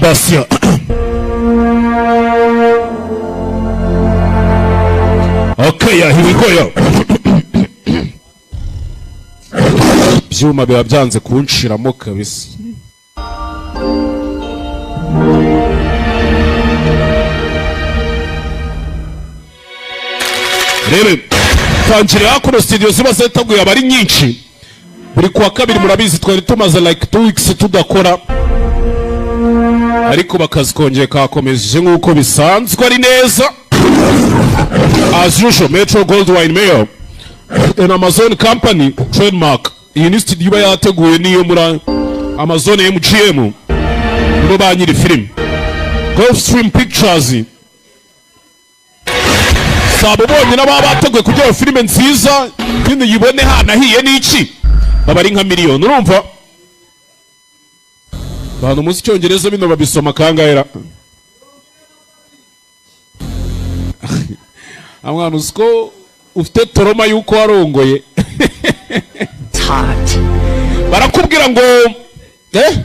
Basiya. Okay, yeah, here we go, yo. Ibyuma biba byanze kunshiramo kabisa. Rero tangira hakuno, studio ziba ziteguye aba ari nyinshi. Buri kuwa kabiri murabizi, twari tumaze like 2 weeks tudakora, ariko bakazi kongeye kakomeje nk'uko bisanzwe, ari neza as usual. Metro Goldwyn Mayer an Amazon company trademark. Iyi ni studio iba yateguye, niyo muri Amazon MGM, nibo ba nyiri filime. Gulfstream Pictures saba ubonye n'ababa bateguye kugira ngo filime nziza nyine uyibone hanahiye n'iki, baba ari nka miliyoni. Urumva abantu muzi icyongereza, bino babisoma kangahe? Mwana, uzi ko ufite trauma y'uko warongoye? Heart. Barakubwira ngo eh?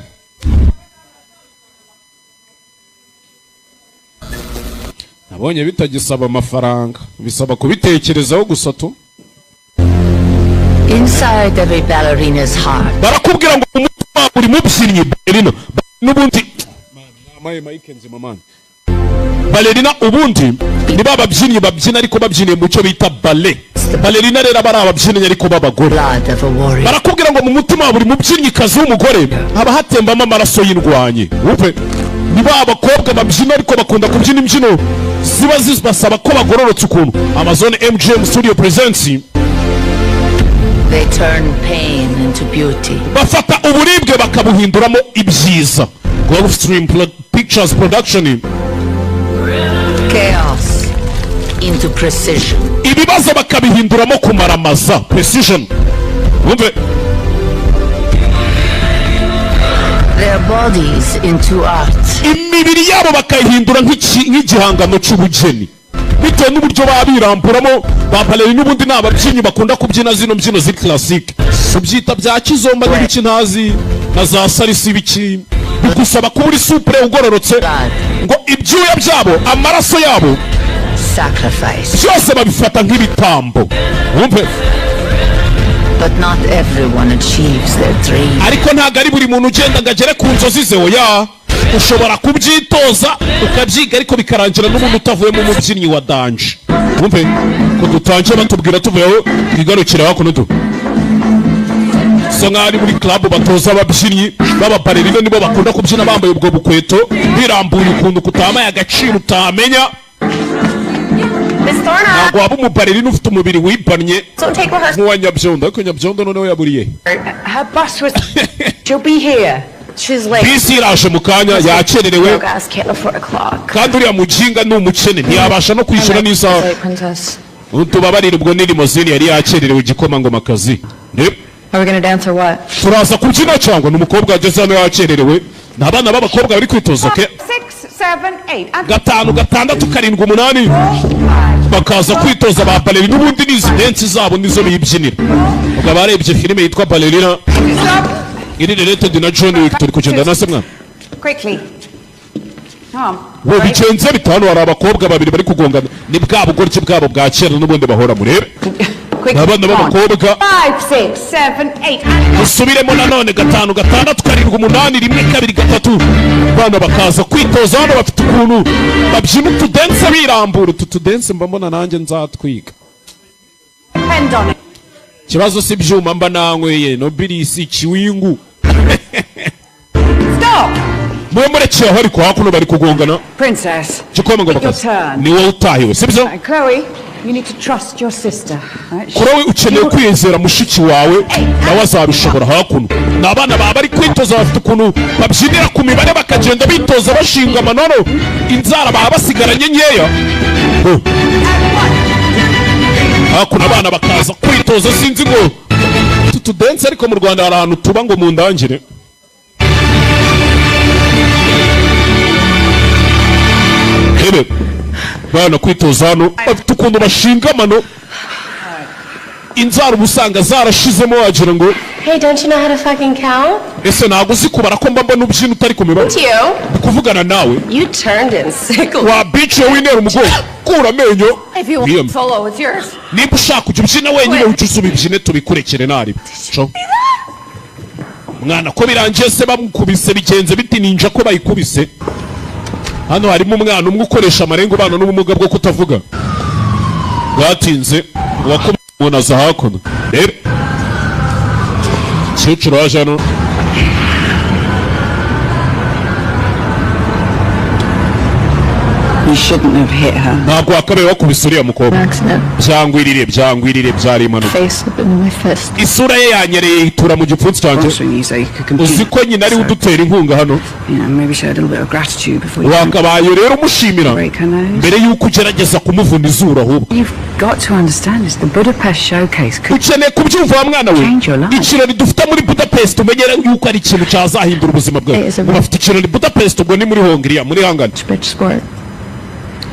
Nabonye bitagisaba amafaranga, bisaba kubitekerezaho gusa tu. Inside every ballerina's heart Barakubwira ngo umutima wa buri mubyinnyi, ballerina n'ubundi, mamaye mike nzima man, ballerina ubundi ni ba babyinnyi babyina ariko babyiniye mu cyo bita ballet. Ballerina rero aba ari ababyinnyi ariko b'abagore. Blood of a warrior. Barakubwira ngo mu mutima wa buri mubyinnyikazi w'umugore haba hatembamo amaraso y'indwanyi. Wumve, ni ba bakobwa babyina ariko bakunda kubyina imbyino ziba zibasaba ko bagororotse ukuntu. Amazon MGM Studio presents. They turn pain into beauty. Bafata uburibwe bakabuhinduramo ibyiza. Gulfstream Pictures Production. Chaos into precision. Ibibazo bakabihinduramo kumaramaza, precision. Wumve. Their bodies into art. Imibiri yabo bakayihindura nk'igihangano cy'ubugeni, bitewe n'uburyo baba biramburamo. Ba ballerina n'ubundi ni ababyinnyi bakunda kubyina zino mbyino ziri classique, ubyita bya kizomba n'ibiki ntazi na za salsa, ibiki bigusaba kuba uri souple, ugororotse. Ngo ibyuya byabo, amaraso yabo, Sacrifice. byose babifata nk'ibitambo. Wumve. But not everyone achieves their dream. Ariko ntabwo ari buri muntu ugenda ngo agere ku nzozi ze. Oya, ushobora kubyitoza ukabyiga, ariko bikarangira n'ubundi utavuyemo umubyinnyi wa danger. Wumve ko dutangiye batubwira, tuvuyeho twigarukira hakuno tu bisa nk'aho ari muri club batoza ababyinnyi b'ababalerina. Nibo bakunda kubyina bambaye ubwo bukweto, birambuye ukuntu kutamaye agaciro utamenya. Miss Thorna! Ntabwo waba umubalerina ufite umubiri wibannye Don't take rehearsal. nk'uwa Nyabyondo. Ariko Nyabyondo noneho yaburiye. Her bus was. She'll be here. She's late. Bisi iraje mu kanya, yakererewe. Yoga can't afford o'clock. Kandi uriya muginga ni umukene, ntiyabasha no kwishyura n'isaha. Late, princess. Tubabarire, ubwo ni limousine yari yakererewe, igikomangomakazi. Are we gonna dance or what? Turaza kubyina cyangwa? Ni umukobwa wageze hano yakererewe, ni abana b'abakobwa bari kwitoza ke. 6, 7, 8. And 5, 6, 7, 8, bakaza kwitoza. Ba ballerina n'ubundi ni izi dance zabo nizo bibyinira. Ubwo abarebye filime yitwa Ballerina iri related na John Wick, turi kugenda na se mwana. Quickly. Come on. We, bigenze bitanu, hari abakobwa babiri bari kugongana. Ni bwa bugoryi bwabo bwa kera n'ubundi bahora. Murebe. Quickly. Abana Come on. b'abakobwa. 5, 6, 7, 8. And Musubiremo nanone: 5, 6, 7, 8, 1, 2, 3. Abana bakaza kwitoza hano, bafite ukuntu babyina utudance birambura. Utu tudance mba mbona nanjye nzatwiga. Depend on it. Ikibazo si ibyuma mba nanyweye no birisi ikiwingu. Stop! Mube murekeye aho. Ariko hakuno bari kugongana. Princess. Gikombe ngo Your bakaza turn. ni wowe utahiwe, sibyo? And Chloe, you need to trust your sister. Right? Chloe, ukeneye kwizera mushiki wawe, nawe azabishobora. Hakuno ni abana baba bari kwitoza, bafite ukuntu babyinira ku mibare, bakagenda bitoza bashinga amanono, inzara baba basigaranye nkeya. Oh. Hakuno abana bakaza kwitoza. Sinzi ngo utu tudance, ariko mu Rwanda hari ahantu tuba ngo mundangire. Rebe bana kwitoza hano, bafite ukuntu bashinga amano, inzara uba usanga zarashizemo, wagira ngo Hey, don't you know how to fucking count? Ese ntabwo uzi kubara, ko mba mbona ubyina utari ku mibare? You. Ndi kuvugana nawe. You turned in sickle. Wa bitch we, wintera umugongo, kura amenyo. If you Wiyame. want solo, it's yours. Niba ushaka kujya ubyina wenyine, ujye usuba ibyine, tubikurekere naribi. Co mwana, ko birangiye se bamukubise, bigenze biti? Ninja ko bayikubise. Hano harimo umwana umwe ukoresha amarenga, ubana n'ubumuga bwo kutavuga. Bwatinze uwakubise umuntu aza hakuno. Rero umukecuru waje hano. You shouldn't have hit her. Ntabwo wakabaye wakubise uriya mukobwa. Accident. Byangwirire, byangwirire, byari impanuka. Face up into my fist. Isura ye yanyereye itura mu gipfunsi cyanjye. Sponsoring you so you could compete. Uzi ko nyina ariwe udutera inkunga hano? Maybe show a little bit of gratitude before you Wakabaye rero umushimira break her nose. mbere y'uko ugerageza kumuvuna izuru ahubwo. You've got to understand this. The Budapest showcase could Ukeneye kubyumva wa mwana we. change your life. Ikirori dufite muri Budapest, umenyere yuko ari ikintu cyazahindura ubuzima bwawe. Is a- Ubu bafite ikirori Budapest, ubwo ni muri Hongiriya, muri Hangari. Bitch sport.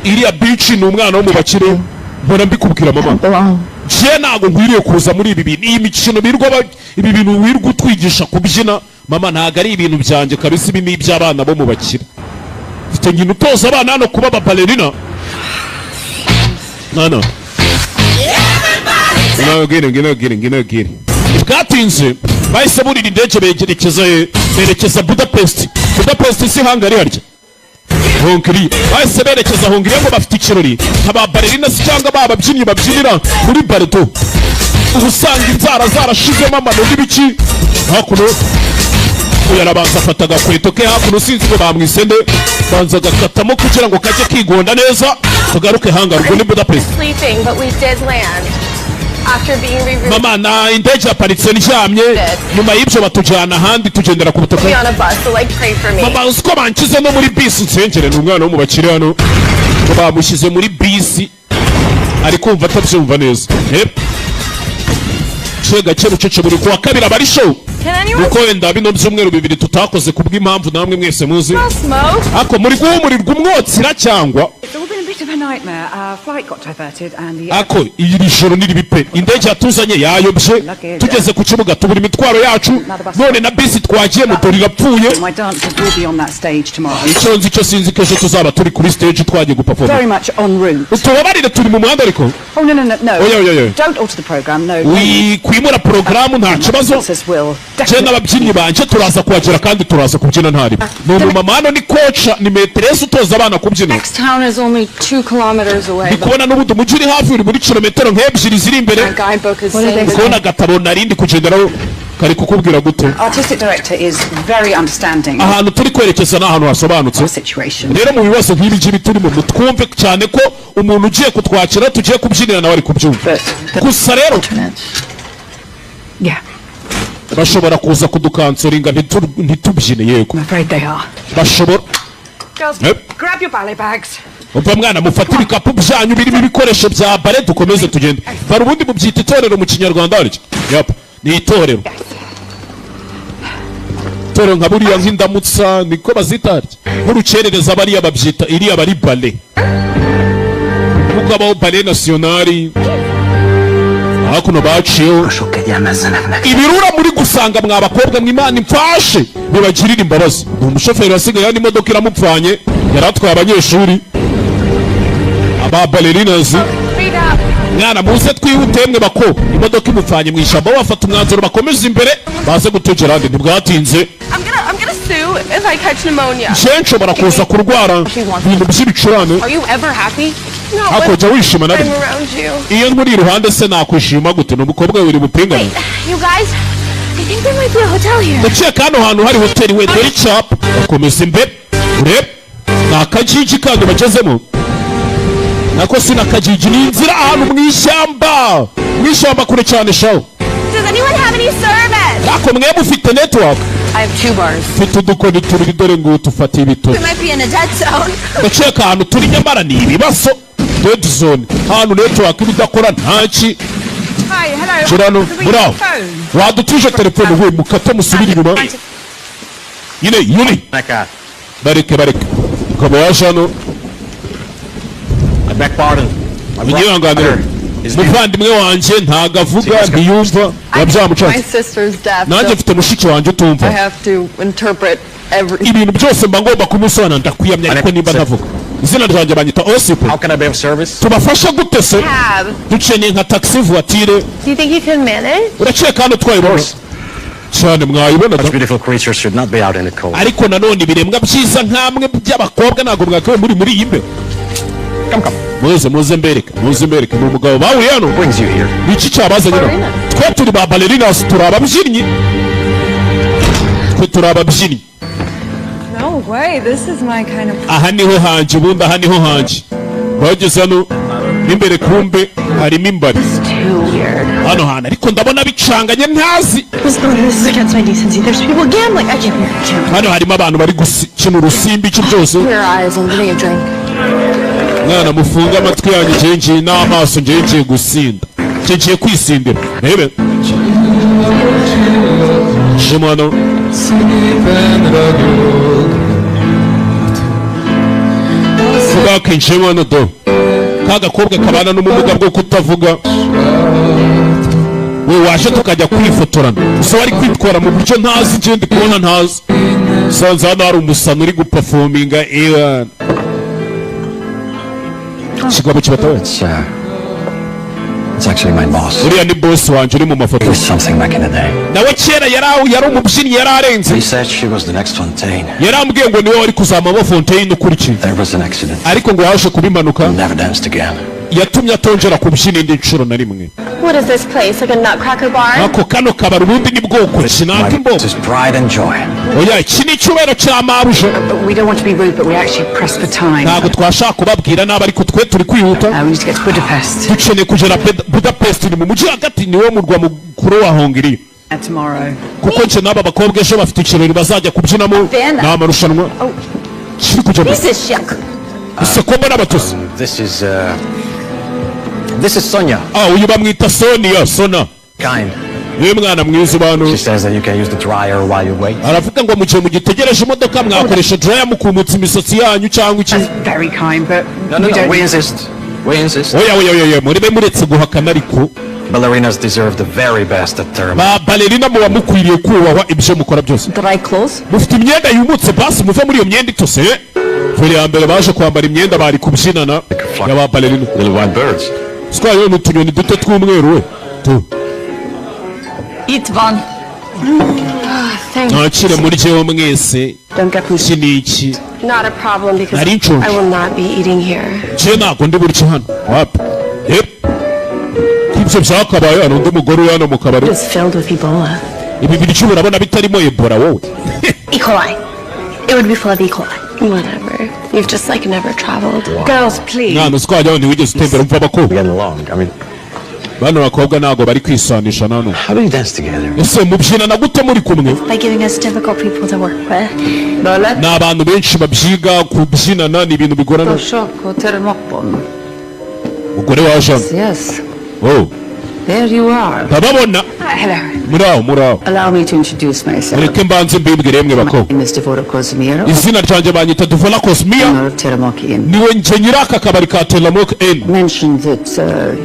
Iriya bitch ni umwana wo mu bakire, mpora mbikubwira mama. Belong. Njye ntabwo nkwiriye kuza muri ibi bintu, iyi mikino birirwa ibi bintu wirirwa utwigisha kubyina mama, ntabwo ari ibintu byanjye kabisa. Ibi ni iby'abana bo mu bakire. Mfite nyina utoza abana hano kuba ababalerina. Mwana, ngwino, ngwino, ngwino, ngwino, ngwino. Bwatinze bahise burira indege begerekeza berekeza Budapest. Budapest si Hangari harya? Hongiriya. Bahise berekeza Hongiriya ngo bafite ikirori nka ba balerina se cyangwa ba babyinnyi babyinira muri ballet, uba usanga inzara zarashizemo amano n'ibiki. Hakuno uyu arabanza afata agakweto ke hakuno, sinzi ngo bamwisende, banza agakatamo kugira ngo kajye kigonda neza. Tugaruke hangari, ubwo ni Budapest. Sleeping, but we did land. After being rerouted Mama, na indege yaparitse ndyamye, nyuma y'ibyo batujyana ahandi, tugendera ku butaka. on a bus, so like pray for me. Mama, uzi ko banshyize no muri bisi? Nsengere. Ni umwana wo mu bakire hano, ngo bamushyize muri bisi, ari kumva atabyumva neza. Yep. Gake gake, bucece. Buri kuwa kabiri aba ari show. Can anyone Kuko wenda bino byumweru 2 tutakoze kubw'impamvu namwe mwese muzi. smell smoke? Ako muri guhumurirwa umwotsira cyangwa? It's all been a bit of a nightmare. Our flight got diverted and the Ako iri joro ni ribi pe. Indege yatuzanye yayobye, tugeze ku kibuga tubura imitwaro yacu, none na bisi twagiye moto irapfuye. My dancers will be on that stage tomorrow. Icyo nzi cyo, sinzi ko ejo tuzaba turi kuri stage twagiye guperforma. Very much en route. Utubabarire, turi mu muhanda ariko. Oh, no, no, no, no. Oh, yeah. Don't alter the program, no. Wikwimura porogaramu, nta kibazo. Dancers will Je n'ababyinnyi banje turaza kuhagera kandi turaza kubyina ntaribi. Ni umumama hano, ni coach, ni maîtresse utoza abana kubyina. Next town is only 2 kilometers away. Ndi kubona n'ubundi umujyi uri hafi, uri muri kilometero nk'ebyiri ziri imbere. Our guidebook is saying Ndi kubona agatabo narindi kugenderaho kari kukubwira gute? Artistic director is very understanding of Ahantu turi kwerekeza ni ahantu hasobanutse. our situation. Rero mu bibazo nk'ibi ngibi turimo, mutwumve cyane ko umuntu ugiye kutwakira, tugiye kubyinira, nawe ari kubyumva. Gusa rero Yeah, bashobora kuza kudukansoringa ntitubyine, yego. I'm afraid they are. Bashobora. Girls, Yep. grab your ballet bags. Umva mwana, mufate ibikapu byanyu birimo ibikoresho bya ballet, dukomeze tugende. Bari ubundi mubyita itorero mu kinyarwanda harya? Yap, ni itorero, itorero nka buriya nk'indamutsa niko bazita harya, nk'urukerereza bariya babyita iriya bari ballet, kuko habaho ballet national. Hakuno baciyeho ibirura muri gusanga mwa bakobwa mwe. Imana imfashe bibagirire imbabazi. Ni umushoferi wasigaye hano, imodoka iramupfanye, yari atwaye abanyeshuri aba balerinas. Speed up. Mwana, muze twihute mwe bako. Imodoka imupfanye mu ishyamba, bafata umwanzuro bakomeze imbere baze gutegera ahandi. Ntibwatinze. I'm gonna sue if I catch pneumonia. Njye nshobora kuza kurwara ibintu by'ibicurane. Are you ever happy? No. Hakurya wishima na I'm rimwe? around you. Iyo nkuri iruhande se nakwishima gute? Ni umukobwa wiri bupingane. You guys, I think there might be a hotel here. Ndakeka hano hantu hari hoteli we. Dore icyapa, bakomeza imbere. Urebe ni akajiji kandi bagezemo, nako si n'akajiji, ni inzira ahantu mu ishyamba, mu ishyamba kure cyane shaho. Does anyone have any service? Ariko mwe mufite network? I have 2 bars. Mfite udukoni tubiri, dore ngo tufate ibitoki. We might be in a dead zone. Ndakeka ahantu turi nyamara ni ibibazo, dead zone, ahantu network iba idakora ntaki. Hi, hello. Kirano. Can we Muraho. phone? Wadutije telefone we? Mukate musubire inyuma nyine yuri. Bareke, bareke. Ukaba waje hano. I beg pardon. Munyihanganire. Umuvandimwe wanjye ntago avuga, ntiyumva, biba byamucanze. My sister's deaf. Nanjye So mfite mushiki wanjye utumva. I have to interpret every. Ibintu byose mba ngomba kumusobanura. Ndakwiyamya, ariko nimba ntavuga, izina ryanjye banyita Osipo. How can I be of service? Tubafasha gute se? Cab. Dukeneye nka taxi voiture. Do you think you can manage? Urakeka hano twayibona cyane? Mwayibona da. Such beautiful creatures should not be out in the cold. Ariko nanone ibiremwa byiza nk'amwe by'abakobwa ntabwo mwakabaye muri iyi mbeho. Come, come. Muze, muze mbereke, muze mbereke. Ni umugabo bahuriye hano. Brings you here. Ni iki cyabazanye hano? Twe turi ba ballerinas, turi ababyinnyi, twe turi ababyinnyi. No way, this is my kind of. Aha niho hanjye ubundi, aha niho hanjye. Bageze hano n'imbere, kumbe harimo imbari. It's too weird. Hano hantu ariko ndabona bicanganye, ntazi. This, no, this is against my decency. There's people gambling. I can't. I can't. Hano harimo abantu bari gukina urusimbi, iki byose. Your eyes. I'm getting a drink. Mwana, mufunge amatwi yanyu, ngiye ngiye n'amaso, ngiye ngiye gusinda, ngiye ngiye kwisindira. Rebe jemo hano vuga, kinjemo hano do ka gakobwa kabana n'ubumuga bwo kutavuga. We waje tukajya kwifotorana gusa, wari kwitwara mu buryo ntazi, ngiye ndi kubona ntazi. Sanze hano hari umusano uri guperforminga, ewana ikigabo kibatawe. It's actually my boss. Uriya ni boss wanjye uri mu mafoto. It was something back in the day. Nawe kera yari umubyinnyi, yari arenze. He said she was the next Fontaine. Yarambwiye ngo niwe wari kuzamamo Fontaine ukurikiye. There was an accident. Ariko ngo yaje kuba impanuka. Never danced again. Yatumye atongera kubyina indi nshuro na rimwe. What is this place? Like a nutcracker bar? Ako kano kabari ubundi ni bwoko ki? My Naka imbogo. boss is pride and joy. Oya, iki ni icyubahiro cya mabuja. We don't want to be rude, but we actually pressed for time. Ntabwo twashaka kubabwira nabi, ariko twe turi kwihuta. We need to get to Budapest Dukeneye kugera Budapest, ni mu mujyi hagati, niwo murwa mukuru wa Hongiriya. Tomorrow. Kuko nje n'aba bakobwa ejo bafite ikirori bazajya kubyinamo, ni amarushanwa kiri kujya. This is chic. Ese ko mbona abatose? This is Sonia. Ah, uyu bamwita Sonia, Sona. Kind. Niwe mwana mwiza abantu. She says that you can use the dryer while you wait. Aravuga ngo mu gihe mugitegereje imodoka mwakoresha dryer mukumutsa imisatsi yanyu cyangwa iki. That's very kind, but No, no, we no. don't. We insist. We insist. Oya, oya, oya, oya, muribe muretse guhakana ariko. Ballerinas deserve the very best at Teramo. Ba ballerina muba mukwiriye kubahwa, ibyo mukora byose. Dry clothes? Mufite imyenda yumutse, basi muve muri iyo myenda itose. Mbere ya mbere baje kwambara imyenda bari kubyinana y'aba ballerina. Little white birds. Twayo ni utunyoni duto tw'umweru we tu. Eat one. Thanks. Mwakire muryeho mwese. Don't get me. Iki ni iki? Not a problem because Nari nshonje. I will not be eating here. Njye ntabwo ndi buryo hano, wapi. Yep, ibyo byakabaye. Hano undi mugore uri hano mu kabari. It's filled with Ebola. Ibi biryo urabona bitarimo Ebola wowe? E. coli. It would be full of E. coli. Whatever. You've just like never traveled. Girls, please. Mwana, twajyaho ntiwigeze utembera. Umva abakobwa. Get along. I mean, Bano bakobwa ntabwo bari kwisanisha nano. how do you dance together? Ese mubyinana gute muri kumwe? By giving us difficult people to work with. Ni abantu benshi babyiga kubyinana, ni ibintu bigorana. Umugore waje hano. Yes. Oh. There you are. Ndababona. Hello. Muri aho, muri aho. Allow me to introduce myself. Mureke mbanze mbibwire yemwe My bakobwa. name is Devora Cosmiro, Izina ryanjye banyita Duvora Cosmia. owner of Teremok Inn. Niwe nje nyiri aka kabari ka Telamok Inn. Mentioned that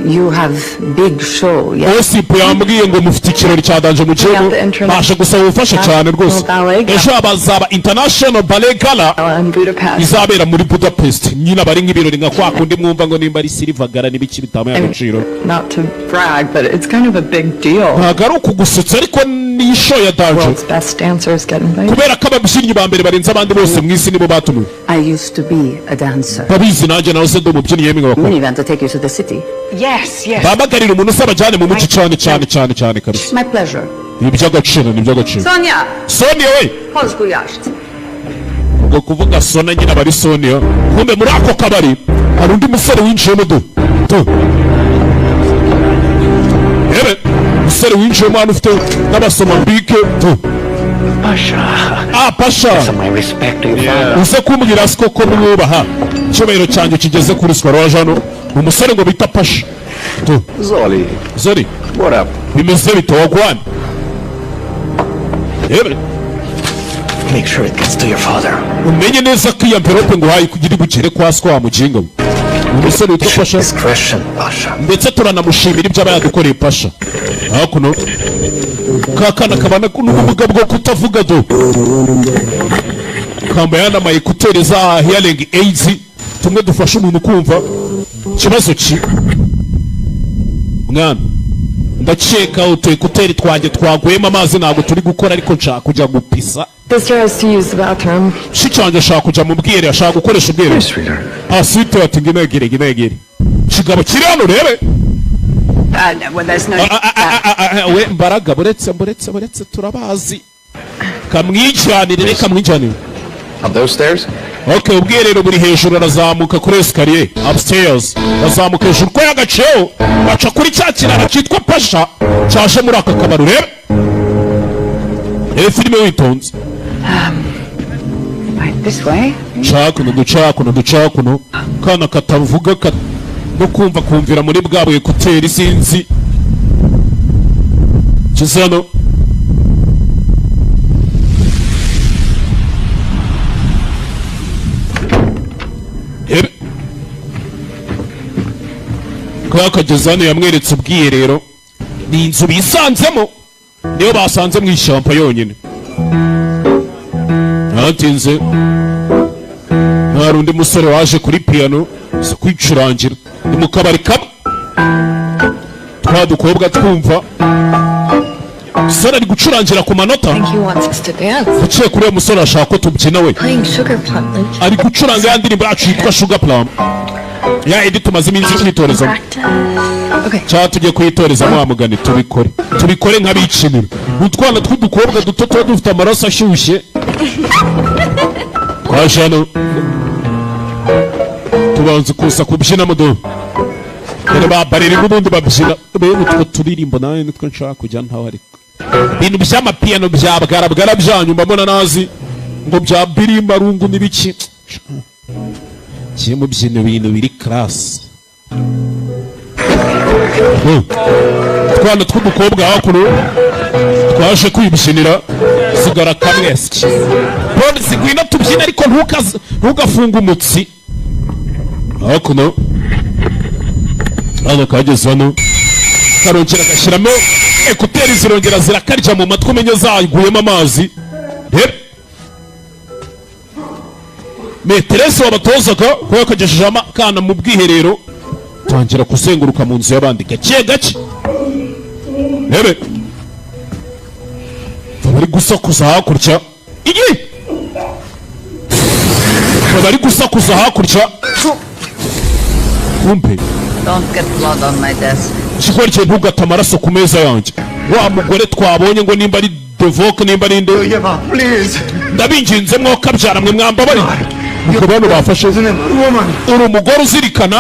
you have big show, yes? Osipo yambwiye ngo mufite ikirori cya danger mu gihugu, baje gusaba ubufasha cyane rwose. Ejo hazaba International Ballet Gala In Budapest. izabera muri Budapest. Nyine aba ari nk'ibirori nka kwa kundi mwumva ngo nimba ari Silver Gala n'ibiki bitamuye agaciro. Not to brag, but it's kind of a big deal. Ntabwo ari ukugusetsa, ariko ni show ya danger. World's best dancers get invited. Kubera ko ababyinnyi ba mbere barenze abandi bose mu isi nibo batumiwe. I used to be a dancer. Babizi, nanjye nawe se ndi umubyinnyi yemwe bakobwa. Minivan to take you to the city. Yes. Bahamagarira umuntu usaba cyane mu mujyi, cyane cyane cyane cyane kabisa. My pleasure. Ni iby'agaciro, ni iby'agaciro. Sonia! Sonia we! Polsku Ubwo kuvuga Sona nyine aba ari Sonia. Kumbe muri ako kabari hari undi musore winjiyemo du tu. Ebe umusore winjiyemo hano ufite n'abasomambike tu. Pasha. Ah, Pasha. My respect to your father. Uze kumbwira siko ko mwubaha, icyubahiro cyanjye kigeze kuri sikoro. Waje hano umusore ngo bita Pasha tu. Zoli. Zori. What up? Bimeze bite, wagwan? Ebe. Make sure it gets to your father. Umenye neza ko iyo envelope nguhaye kugira ibugere kwa siko wa mujinga we. Umusore witwa Pasha. Discretion, Pasha. Ndetse turanamushimira ibyo aba yadukoreye, Pasha. Hakuno ka kana kabana n'ubumuga bwo kutavuga do, kambaye ama écouteurs za hearing aids, tumwe dufasha umuntu kumva. Ikibazo ki mwana, ndakeka utu écouteurs twanjye twaguyemo amazi, ntabwo turi gukora, ariko nshaka kujya gupisa. Sister has to use the bathroom. Mushiki wanjye ashaka kujya mu bwiherero, ashaka gukoresha ubwiherero. Sweetheart. Ah, sweetheart, ngino egere, ngino egere. Kigabo kiri hano, urebe. No, well, there's no. Ah, ah, ah, ah, ah, we mbaraga, buretse, buretse, buretse, turabazi. Kamwijyanire, reka mwijyanire. Up those stairs? Okay, ubwiherero buri hejuru, arazamuka kuri escalier, upstairs, azamuka hejuru ko yagaciyeho, baca kuri cya kirara cyitwa Pasha cyaje muri aka kabari. Urebe, rebe filime witonze. Right, this way. Cakuno duca kuno, duca kuno. Kana katavuga no kumva, kumvira muri bwa écouteurs, sinzi kize hano. Ebe kuba kageze hano, yamweretse ubwiherero. Ni inzu bisanzemo, niyo basanze mu ishyamba yonyine. Ntatinze, hari undi musore waje kuri piyano si kwicurangira. Ni mu kabari kamwe, twa dukobwa twumva umusore ari gucurangira ku manota. I think he wants us to dance. Uciye kuri uwo musore, ashaka ko tubyina we. Playing Sugar Plum. Like, Ari gucuranga ya ndirimbo yacu yitwa Sugar Plum, ya indi tumaze iminsi twitorezamo. Practice. Okay. Cyangwa tujye kuyitorezamo, wa mugani tubikore, tubikore nk'abikinira. Utwana tw'udukobwa duto tuba dufite amaraso ashyushye. Twaje hano, tubanza kuza kubyina mudo. Dore ba barere n'ubundi babyina bene utwo turirimbo, nawe nitwo nshaka kujya ntaho. Ariko ibintu by'amapiyano bya bwarabwara byanyu mbona nazi ngo bya birimbarungu n'ibiki, kiye mubyina ibintu biri class. Utwana tw'udukobwa hakuno twaje kwibyinira, sigara kamwe. Polisi, ngwino tubyine, ariko ntugafunge umutsi. Hakuno hano kageze hano, karongera agashyiramo écouteurs, zirongera zirakarya mu matwi, umenye zaguyemo amazi. Reba maîtresse wabatozaga ko yakagejeje akana mu bwiherero, tangira kuzenguruka mu nzu y'abandi gake gake. Rebe bari gusakuza hakurya, igi bari gusakuza hakurya, kumbe. Don't get blood on my desk. Ikigoryi, ntugate amaraso ku meza yanjye. Wa mugore twabonye ngo nimba ari Devoke, nimba ari nde. Yeva, please. Ndabinginze, mwokabyara mwe, mwambabari ubwo bano bafashe. Woman. Uri umugore uzirikana.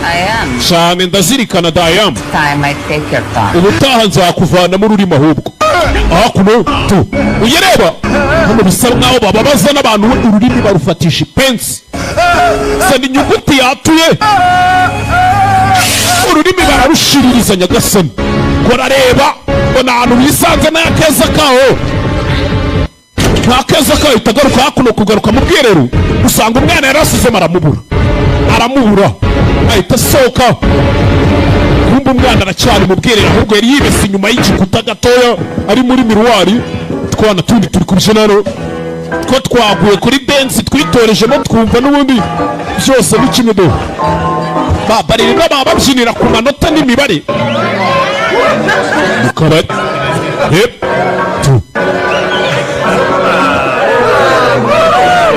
I am. Cyane, ndazirikana dayamu. Time I take your tongue. Ubutaha nzakuvanamo ururimi. Ahubwo hakuno tu uyareba hano, bisa nkaho bababaza n'abantu, ururimi barufatisha ipensi, zana inyuguti yatuye, ururimi bararushiririza. Nyagasani, ngo arareba mbona ahantu bisanze n'akeza kaho, nta keza kaho. Itagaruka hakuno, kugaruka mu bwiherero, usanga umwana yarasizemo, aramubura, aramubura, ahita asohoka. Kumbe umwana aracyari mu bwiherero, ahubwo yari yibese inyuma y'igikuta gatoya, ari muri miroir. Twana tundi turi kubyina hano, two twaguye kuri dance twitorejemo, twumva n'ubundi byose ni kimwe. Do babarira, baba babyinira ku manota n'imibare mu kabari. Hep, tu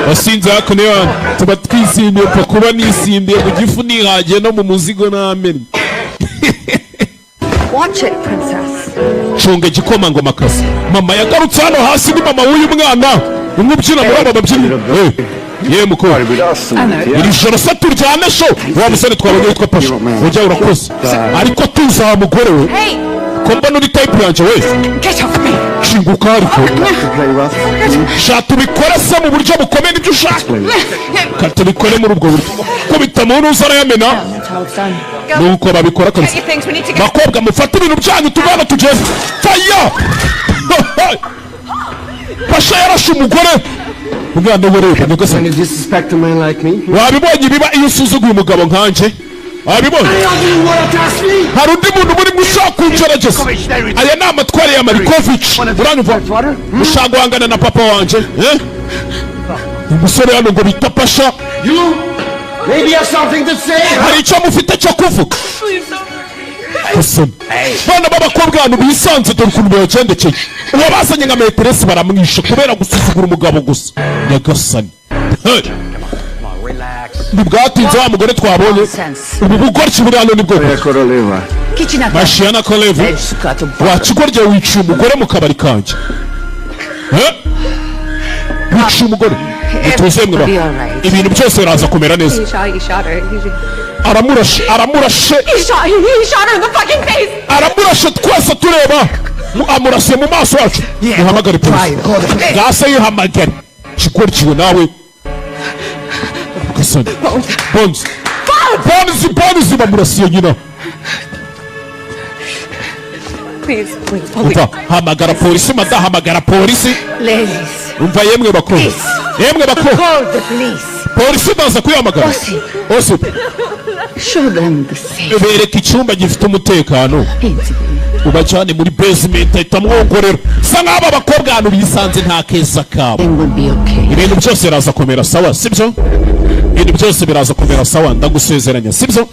wasinze hakuno yawe, tuba twisindiye, pfa kuba nisindiye mu gifu, nihagiye no mu muzigo n'amenyo. Watch it, princess. Cunga igikomangomakazi. Mama yagarutse hano hasi, ni mama w'uyu mwana umwe ubyina muri aba babyinnyi. Ye mukobwa, iri joro se turyame sho? Wa musore twabonye witwa Pasha, ujya urakoze, ariko tuza wa mugore we. Hey! Ko mbona uri type yanjye we. Get off me! Shinguka, ariko sha tubikore se mu buryo bukomeye, nibyo ushaka? Ka tubikore muri ubwo buryo. Kubita mu ntuza, arayamena. That's how it's done. Nuko babikora kabisa. Get your things, we need to go. Bakobwa, mufate ibintu byanyu, tuvana tugeze faya. Pasha yarashe umugore. Umwana we, reba nyagasani. When you disrespect a man like me? Wabibonye ibiba iyo usuzuguye umugabo nkanjye? Wabibonye? Hari undi muntu muri ushaka kungerageza? Aya ni amatware ya Marikovic, uranyumva? Ushaka guhangana na papa wanjye, eh? Umusore hano ngo bita Pasha. You maybe have something to say? Hari icyo mufite cyo kuvuga? Gasani, bana b'abakobwa hano bisanze, dore ukuntu babagendekeye. Uwabazanye nka maîtresse baramwishe kubera gusuzugura umugabo gusa. Nyagasani. Hey! Ntibwatinze, wa mugore twabonye. Nonsense. Ubu bugoryi buri hano ni bwo. Koroleva. Mashiyana Kolevu, wakigoryi, wiciye umugore mu kabari kanjye. Eh? Wiciye umugore. Mutuze mwe ba. Ibintu byose biraza kumera neza. He shot, he shot her. Aramurashe, aramurashe. He shot her in the fucking face! Aramurashe twese tureba. Amurasiye mu maso yacu. Muhamagare polisi ngase, yihamagare kigoryiwe nawe. Gasani, Bones, Bones, Bones, bamurasiye nyina. Please, please, please. Umva, hamagara polisi mada, hamagara polisi. Ladies, Umva yemwe bakobwa, yemwe bakobwa. call the police. Polisi ndaza kuyihamagara. Osip. Osip. Show them the safe Bereka icyumba gifite umutekano, ubajyane muri basement. Ahita amwongorera, sa nk'aba bakobwa ahantu bisanze nta keza kabo. Thing will be okay. Ibintu byose biraza kumera sawa, sibyo? Ibintu byose biraza kumera sawa, ndagusezeranya, sibyo?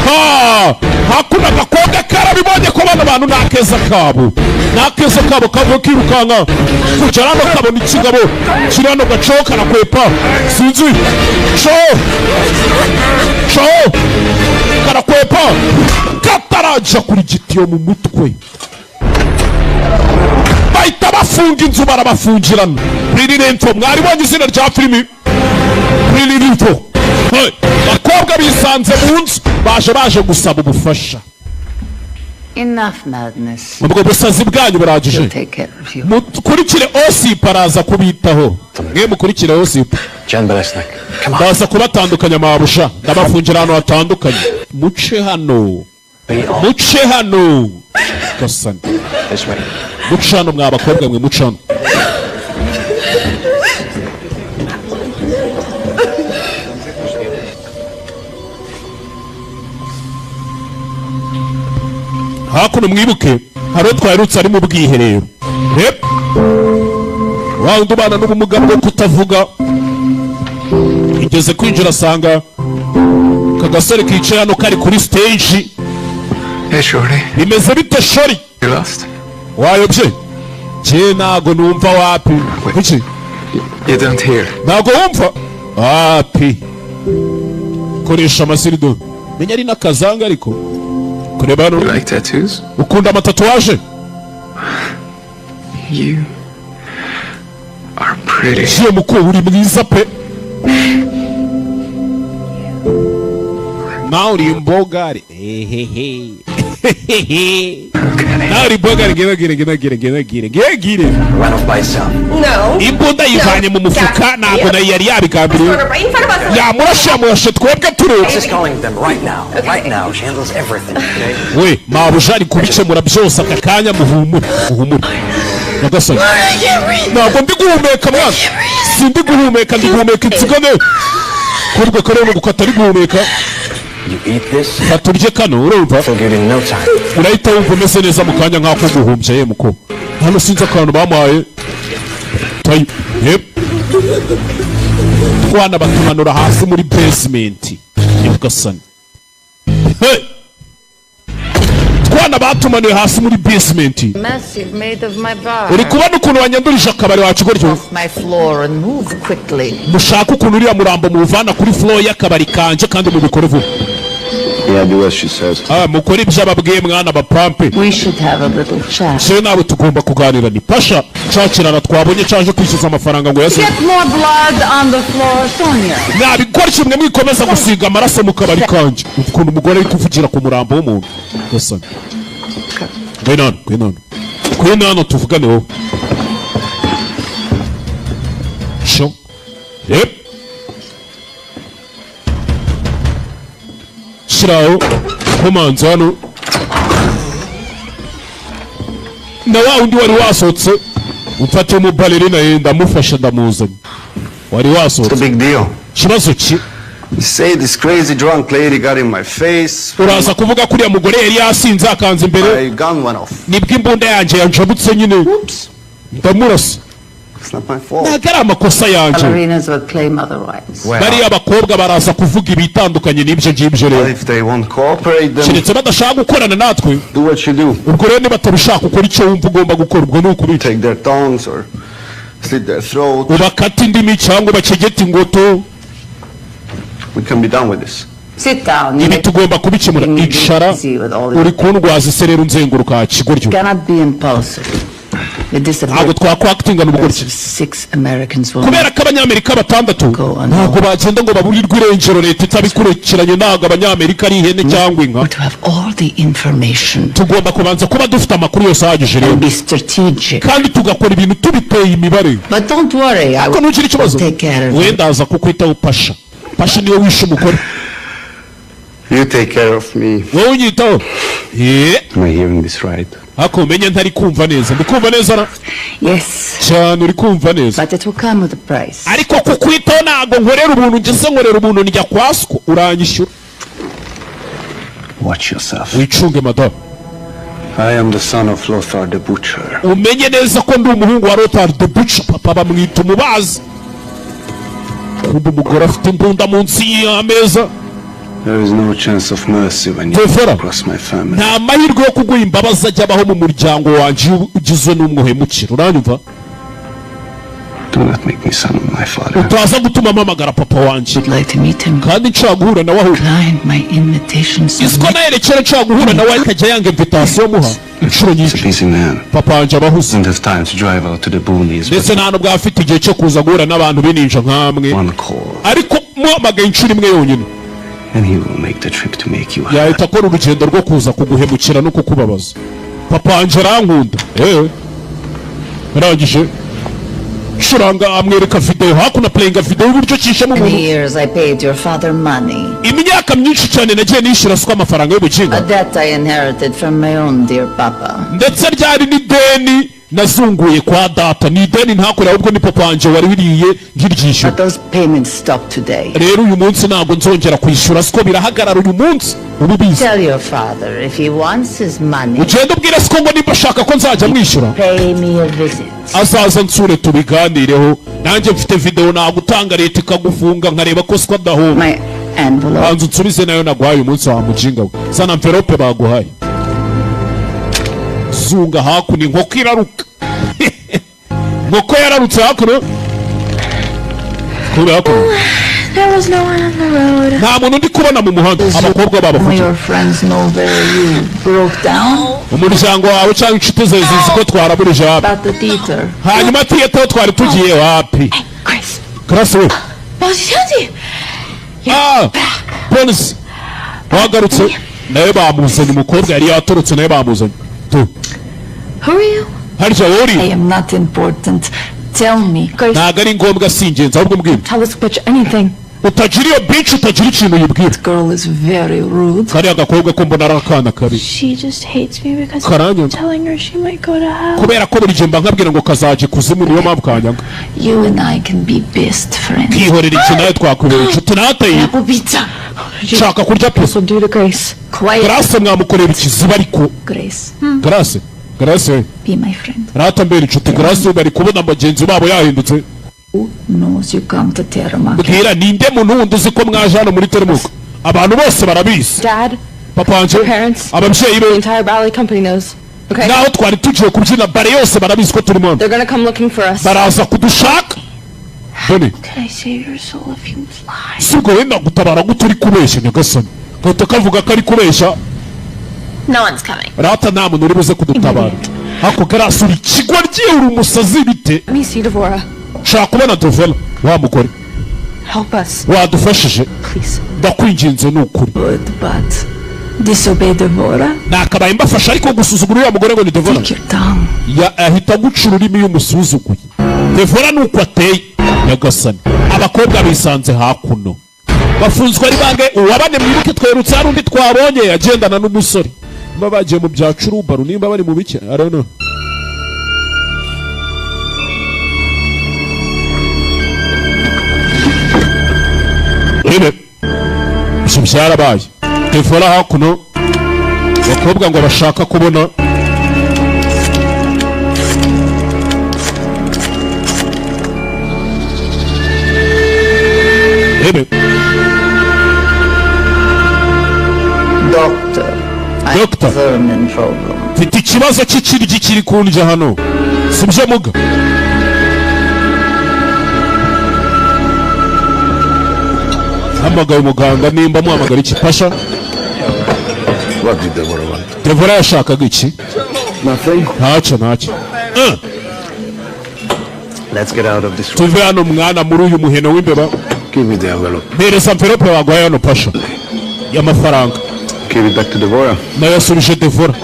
Ha hakuno agakobwa karabibonye ko bano bantu nta keza kabo, nta keza kabo. Kavuye kirukanka kugera hano, kabona ikigabo kiri hano, gacaho karakwepa, sinzi co co karakwepa, katarajya kuri gitiyo mu mutwe, bahita bafunga inzu, barabafungirana. Pretty Rental, mwaribonye izina rya filimi Pretty Rental. Hey, bakobwa bisanze mu nzu, baje gusaba ubufasha. Enough madness. Ubwo busazi bwanyu burahagije. He'll take care of you. Mukurikire Osip, araza kubitaho. Mwe mukurikire Osip. Jan Belesnik. Come on. Ndaza kubatandukanya mabusha, ndabafungira ahantu hatandukanye. Muce hano, muce hano gasani. This way. Muce hano mwa bakobwa mwe, muce hano. Hakuno mwibuke hari uwo twaherutse ari mu bwiherero. Rep wa wundi ubana n'ubumuga bwo kutavuga, igeze kwinjira asanga aka gasore kicaye hano kari kuri stage. Hey, Shorty. Bimeze bite, shori? You lost? Wayobye? Jye ntago numva, wapi. Kuki? You don't hear. Ntago wumva, wapi. Koresha amasirido, menya ari n'akazanga ariko kureba hano. You like tattoos? Ukunda amatatouage? You are pretty. Jiye muko, uri mwiza pe. Nawe uri imbogare, ehehe, nawe uri imbogare. Ngena gire, ngena gire, ngena gire, ngena gire. Ran off by itself. No. Imbunda yivanye mu mufuka, ntabwo nayo yari yabigambiriye. Right in front of us. Yamurashe, yamurashe twebwe tureba. She's calling them right now. Right now. She handles everything, okay? We mabuja ari kubikemura byose aka kanya. Muhumure, muhumure. Nyagasani, ntabwo ndi guhumeka mwana, sindi guhumeka, ndi guhumeka insigane kubwo kareba gukata ari guhumeka. You eat this, Fata urye kano, urumva? feel good in no time. Urahita wumva umeze neza mu kanya nk'ako guhumbya. Ye muko, hano sinzi akantu bamuhaye tayi. Yep, twana batumanura hasi muri basement. Nyagasani. Hey! Twana batumanuye hasi muri basement. Mess you've made of my bar. Uri kubona ukuntu wanyandurije akabari wacu gutyo? Off my floor and move quickly. Mushake ukuntu uriya murambo muwuvana kuri floor y'akabari kanje, kandi mubikore vuba. Yeah, do as she says. Ah, mukore ibyo ababwiye mwana bapampe. We should have a little chat. Se nawe tugomba kuganira. Ni Pasha cakirana twabonye caje kwishyuza amafaranga ngo yase. Get more blood on the floor, Sonia. Mwabikora kimwe, mwikomeza gusiga amaraso mu kabari kanje. Ukuntu umugore ari kuvugira ku murambo w'umuntu. Gasani, ngwino hano, ngwino hano, ngwino hano tuvugane wowe. Sho yep, shiraho komanze hano na wa wundi wari wasohotse. Umfate umubalerina ye, ndamufasha, ndamuzanye. Wari wasohotse. What's the big deal? Kibazo ki? You say this crazy drunk lady got in my face. Uraza kuvuga ko uriya mugore yari yasinze akanze imbere. My gun went off. Nibwo imbunda yanjye yanjabutse nyine ndamurasa. It's not my fault. Ntabwo ari amakosa yanjye. Ballerinas will claim otherwise. Bariya bakobwa baraza kuvuga ibitandukanye n'ibyo ngibyo rero. If they won't cooperate, then Keretse badashaka gukorana natwe. do what you do. Ubwo rero niba batabishaka, ukora icyo wumva ugomba gukora, ubwo ni ukubica. Take their tongues or slit their throat. Ubakate indimi cyangwa ubakegete ingoto. We can be done with this. Sit down. Ibi tugomba kubikemura. Icara, uri kundwaza isereri unzenguruka kigoryo. Cannot be impulsive. The Ntabwo disappearance twakwakitingana ubugoryi of six Americans will kubera ko Abanyamerika batandatu ntabwo bagenda ngo baburirwe irengero leta itabikurikiranye. Ntabwo Abanyamerika ari ihene cyangwa inka. to have all the information. Tugomba kubanza kuba dufite amakuru yose ahagije rero And be strategic. kandi tugakora ibintu tubiteye imibare. But don't worry, I Ariko ntugire ikibazo. will take care of it. Wenda aza kukwitaho. Pasha, Pasha niwe wishe umugore. You take care of me. Wowe unyitaho. Am I hearing this right? Ariko umenye ntari kumva neza. Ndi kumva neza na? Yes, Cyane, uri kumva neza. but it will come with a price. Ariko kukwitaho ntabwo nkorera ubuntu. Ngeze nkorera ubuntu njya kwa siko uranyishyura. Watch yourself. Wicunge, madamu. I am the son of Lothar the Butcher. Umenye neza ko ndi umuhungu wa Lothar the Butcher, papa bamwita umubazi. Kumva umugore afite imbunda munsi y'ameza. There is no chance of mercy when you Devora. cross my family. Nta mahirwe yo kuguha imbabazi ajya abaho mu muryango wanjye iyo ugizwe n'umwuhemukira, uranyumva? Do not make me summon my father. Utaza gutuma mpamagara papa wanjye. Would like to meet him. Kandi nshaka guhura nawe ahubwo. Declined my invitations. Isiko nayerekera nshaka guhura nawe ariko ajya yanga invitation muha inshuro nyinshi. Busy man. Papa wanjye aba ahuze. Doesn't have time to drive out to the boonies. Ndetse nta nubwo aba afite igihe cyo kuza guhura n'abantu b'ininja nkamwe. One call, Ariko muhamagaye inshuro imwe yonyine, and he will make the trip to make you happy. yahita akora urugendo rwo kuza kuguhemukira no kukubabaza. Papa wanjye arankunda. Eee, arangije curanga amwereka videwo hakuno, playinga videwo y'uburyo cyishemo Many umuntu. years I paid your father money. Imyaka myinshi cyane nagiye nishyura siko amafaranga y'ubukinga. A debt I inherited from my own dear papa. Ndetse ryari n'ideni nazunguye kwa data, ni ideni ntakorera, ahubwo ni papa wanjye wari wiriye nkiryishyura. But those payments stop today. Rero uyu munsi ntabwo nzongera kwishyura siko, birahagarara uyu munsi, ubu bizi. Tell your father if he wants his money, Ugende ubwire siko ngo niba ashaka ko nzajya mwishyura, pay me a visit. azaza nsure tubiganireho. Nanjye mfite videwo nagutanga leta ikagufunga, nkareba ko siko adahomba. My envelope. Banza unsubize nayo naguhaye uyu munsi wa mujinga we. Zana envelope baguhaye. Zunga hakuno, inkoko iraruka, inkoko yararutse hakuno kuri hakuno. There was no one on the road. Nta muntu ndi kubona mu muhanda. Abakobwa babafotoye. Your friends know where you broke down? Umuryango wawe cyangwa inshuti zawe zizi ko twaraburije wapi? About the theater. Hanyuma theatre aho twari tugiye wapi? Grace. Grace we. Bossy Jonesy. Ah, polisi wagarutse nawe bamuzanye. Umukobwa yari yatorotse nawe bamuzanye tu. Who are you? Harya wowe uri? I am not important. Tell me. Grace, Ntabwo ari ngombwa, si ingenzi, ahubwo mbwira. Tell this bitch anything. Utagira iyo bitch, utagira ikintu uyibwira. Girl is very rude. Kariya gakobwa ko mbona ari akana kabi. She just hates me because Karanyanga. I'm telling her she might go to hell. Kubera ko buri gihe mba nkabwira ngo kazajya ikuzimu, niyo mpamvu kanyanga. You and I can be best friends. Kihorera iki, nawe twakubera inshuti nateye. Apple pizza. Nshaka kurya pizza. Will do to Grace. Quiet. Grace mwamukorera ikiziba ariko. Grace, Grace, Grace. be my friend. Rata mbera inshuti Grace, bari kubona bagenzi babo yahindutse. Who knows you come to Teramac? Mbwira, ninde muntu wundi uzi ko mwaje hano muri Teremuka? Abantu bose barabizi. Dad, Papa wanje, parents, ababyeyi the be, entire ballet company knows. Okay? naho twari tugiye kubyina bare yose barabizi ko turimo hano. They're gonna come looking for us. Baraza kudushaka dore. Could I save your soul if you lie? Si ubwo wenda gutabara gute uri kubeshya? Nyagasani, gahita kavuga ko ari kubeshya. No one's coming. Rata nta muntu uri buze kudutabara. Ako Grace, uri ikigoryi, uri umusazi bite? Let me see Devora. Nshaka kubona Devora wa mugore. Help us. Wadufashije? Please. Ndakwinginze ni ukuri. Good, but disobey Devora? Nakabaye mbafasha, ariko gusuzugura uriya mugore ngo ni Devora. Take your tongue. Ahita aguca ururimi iyo umusuzuguye. Devora ni uko ateye. Nyagasani, abakobwa bisanze hakuno bafunzwe ari bange uwabane. Mwibuke twerutse hari undi twabonye agendana n'umusore, nimba bagiye mu bya curubaru, nimba bari mu bike, I don't know. Byarabaye. Devora hakuno, abakobwa ngo bashaka kubona. Rebe. Doctor, I Doctor. have vermin problem. Mfite ikibazo cy'ikiryi kiri kundya hano, sibyo muga? Hamagaye umuganga nimba muhamagara iki, Pasha? What did Deborah want? Devora yashakaga iki? Nothing. Ntacyo, ntacyo. Let's get out of this room. Tuve hano mwana, muri uyu muheno w'imbeba. Give me the envelope. Mpereza envelope baguhaye hano, Pasha, y'amafaranga. Give it back to Deborah. Nayo yasubije Devora.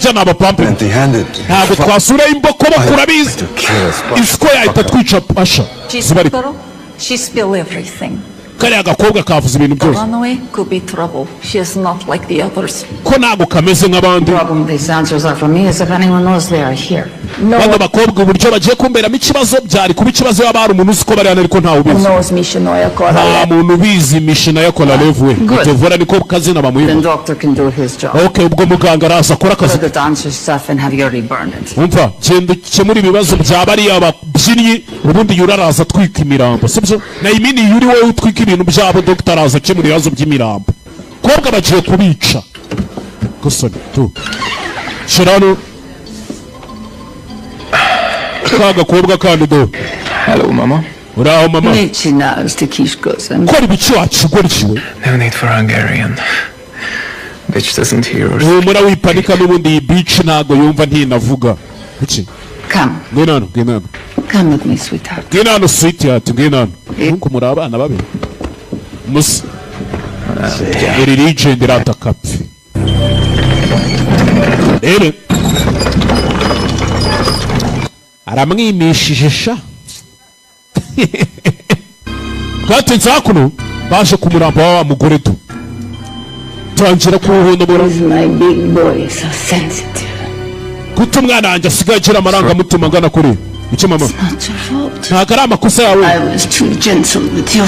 Cya ni abapampe. Empty-handed. Ntabwo twasura imboko bakura bizi. To kill us. Isiko yahita twica, Pasha. Ziba ariko. She spilled everything. Kariya gakobwa kavuze ibintu byose. Runaway could be trouble. She is not like the others. Ko ntabwo kameze nk'abandi. Problem these answers are for me is if anyone knows they are here. No Bano bakobwa uburyo bagiye kumberamo ikibazo, byari kuba ikibazo yaba hari umuntu uzi ko bari hano, ariko ntawe ubizi. Knows Mishinoya Nta muntu ubizi mishina ya Korarevu we. Good. Devora niko kazina bamuha. Then doctor can do his job. OK, ubwo muganga araza akora akazi. Put the dancer stuff and have Yuri burn it. Umva, genda ukemura ibibazo bya bariya babyinnyi, ubundi Yuri araza atwika imirambo, sibyo? Na imini Yuri wowe utwika ibintu byabo, dogita araza akemura ibibazo by'imirambo. Kobwa bagiye kubica gusoni tu shyira hano ka gakobwa kandi do. Hello, Mama. Uraho mama. Nichina Stikishkos. Kora ibiki wakigoryiwe? No need for Hungarian. Bitch doesn't hear or Humura, wipanika, n'ubundi iyi bitch ntago yumva, ntinavuga iki. Come. Ngwino hano, ngwino hano. Come with me, sweetheart. Ngwino hano, sweetheart, ngwino hano. Nkuko muri abana babi musa, iri legend irataka pfi rero aramwimishije sha. Bwatinze hakuno baje ku murambo wa wa mugore tu tangira kuwuhondobora. Is my big boy so sensitive? Guta umwana wanjye asigaye agira amarangamutima angana kuri iki, mama? Not your fault. Ntabwo ari amakosa yawe. I was too gentle with you.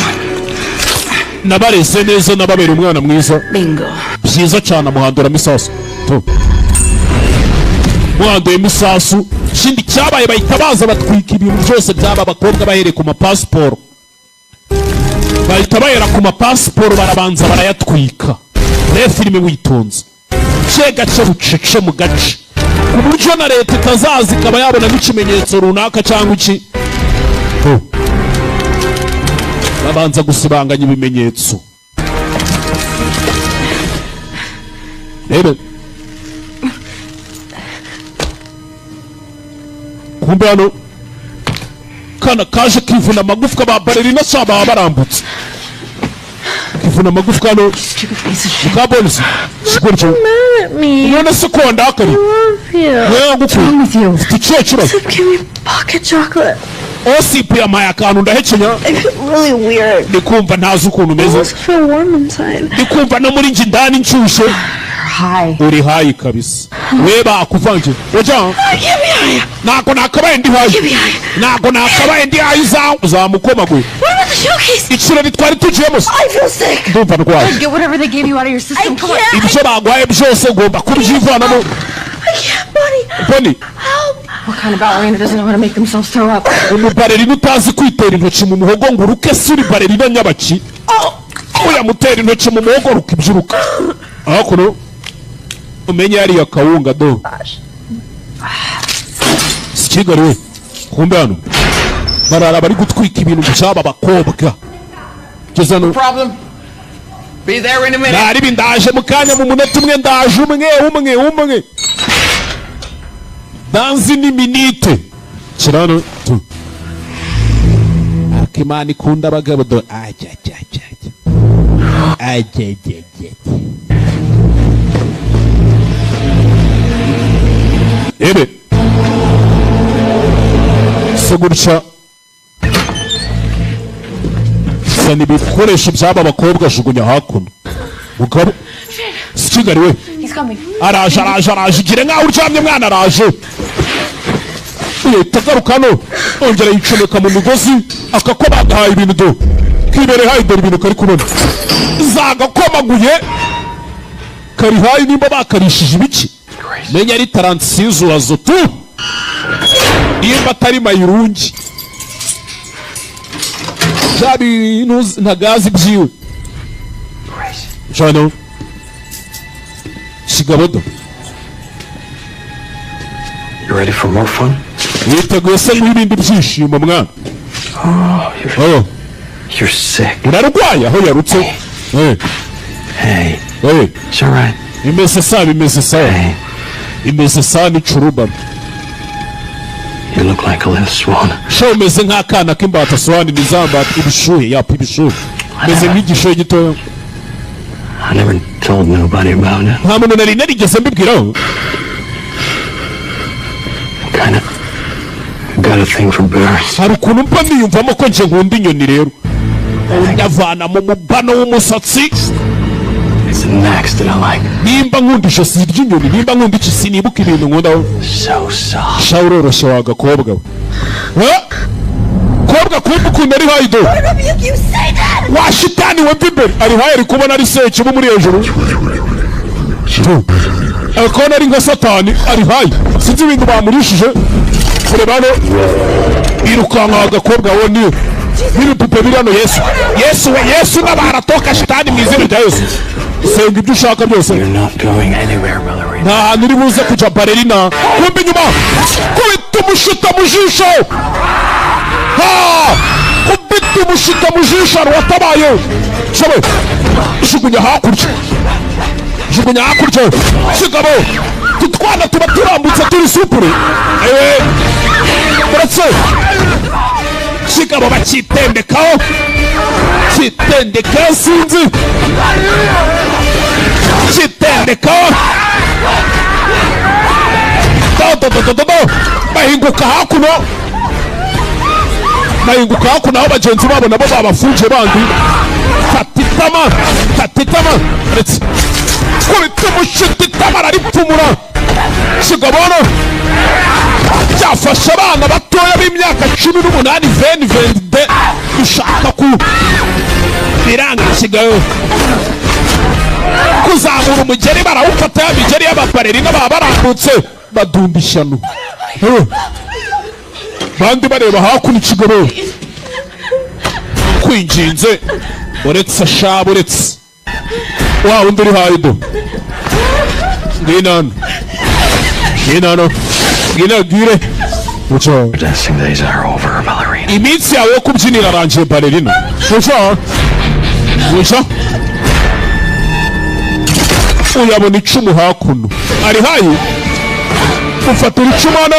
Nabareze neza, nababera umwana mwiza. Bingo. Byiza cyane. Amuhanduramo isasu tu, muhanduyemo isasu. Ikindi cyabaye, bahita baza batwika ibintu byose by'aba bakobwa bahereye ku mapasiporo. Bahita bahera ku mapasiporo, barabanza barayatwika. Reba filime witonze, gace gace, bucece mu gace, ku buryo na leta itazaza ikaba yabona nk'ikimenyetso runaka cyangwa iki. Tu. Babanza gusibanganya ibimenyetso. Rero kumbe hano kana kaje kivuna amagufwa ba ballerina sa baba barambutse, kivuna amagufwa hano ka bonus kigoryo. Mad at me. None se ko wandakariye? Love you. Wewe ngukunda, ufite ikihe kibazo? Give me pocket chocolate. Osipu yampaye akantu ndahekenya. I feel really weird. Ndi kumva ntazi ukuntu I umeze. also feel warm inside. Ndi kumva no muri njye indani nshyushye. Hi. Uri high kabisa, we bakuvangiye ujya. I can't be high. Ntabwo nakabaye ndi high. Ntabwo nakabaye ndi high. Uzamukomaguye. What about the showcase? Ikirori twari tugiyemo se? I feel sick. Ndumva ndwaye. Get whatever they gave you out of your system. I Come on. can't. Ibyo baguhaye byose ugomba kubyivanamo. I can't, buddy. Boni. Help. What kind of ballerina doesn't know how to make themselves throw up? Umuballerina utazi kwitera intoki mu muhogo ngo uruke se, uri ballerina nyabaki? Uyamutera intoki mu muhogo rukibyiruka hakuno, umenye yariya kawunga do si Kigali we. Kumbe hano barara bari gutwika ibintu by'aba bakobwa geza hano. Problem. Be there in a minute. Naribi ndaje mu kanya, mu munota umwe ndaje, umwe umwe umwe danzi ni minite kirano tu. Ariko Imana ikunda abagabo do, ajya ajya ajya ajya ajya ajya ajya ajya. Ebe se gutya zana ibikoresho by'aba bakobwa, jugunya hakuno. Mugabo si Kigali we. He's coming. Araje, araje, araje. Igire nkaho uryamye mwana, araje. Uhita agaruka hano, ongera yicomeka mu migozi akako bagahaye ibintu do. Kibere high, dore ibintu kari kubona zagakomaguye, kari high. Nimba bakarishije ibiki, menya ari taransizuwazo tu, nimba atari mayirungi, bya bintu ntagazi byiwe jano kigabodo. You ready for more fun? Witeguye se nk'ibindi byishimo, mwana? Oh, you're, Oh, you're sick. urarwaye aho yarutse. Eh, Hey, eh, it's all right. Bimeze sawa, bimeze sawa. Hey, Bimeze sawa n'icuruba. You look like a little swan. Sha, umeze nk'akana k'imbata, swan ni za mbata, ibishuhe yapa, ibishuhe, umeze nk'igishuhe gitoya. I never told nobody about it. Nta muntu nari narigeze mbibwiraho. Kinda got a thing for birds. Hari ukuntu mba niyumvamo ko nje nkunda inyoni rero, unyavana mu mubano w'umusatsi. It's the necks that I like. Nimba nkunda ijosi ry'inyoni, nimba nkunda iki, sinibuka ibintu nkunda. So soft. Sha, uroroshye wa gakobwa we. Eh? Kobwa, kumva ukuntu ari high do. You say that! Wa shitani we, mva imbere! Ari high, ari kubona ari sekibi muri hejuru, ari kubona ari nka satani, ari high, sinzi ibintu bamurishije. Kureba hano, irukanka agakobwa we, ni n'ibipupe biri hano. Yesu, Yesu we, Yesu n'abaratoka shitani mu izina rya Yesu. Senga ibyo ushaka byose. You're not going anywhere, ballerina. Nta hantu uri buze kujya, ballerina. Kumva inyuma, kubita umushita mu jisho. Ha! Kubita umushita mu jisho, hari uwatabaye. Shabe, jugunya hakurya, jugunya hakurya. Kigabo, tutwana tuba turambutse, turi supure. Ewe, uretse kigabo bakitendekaho, kitendekaho, sinzi, kitendekaho. Do do do do do do, bahinguka hakuno, bahinguka hakuno aho bagenzi babo nabo babafunje bandi. Fata itama, fata itama, uretse kubita umushiti, itama araripfumura. Kigabo byafashe abana batoya b'imyaka 18, 20, 22, bishaka ku biranga. Kigabo kuzamura umugeri, barawufata, ya migeri y'aba ballerina baba barambutse, badumba ishyano. Eh. Bandi bareba hakuno. Ikigabo kwinginze, uretse shaba, uretse wa wundi uri high do. Ngwino hano, ngwino hano, ngwino bwire Uca. Dancing days are over, ballerina. Iminsi yawe yo kubyinira arangiye, ballerina. Uca, uca. Uyabona icumu hakuno, ari high, ufatira icumu hano,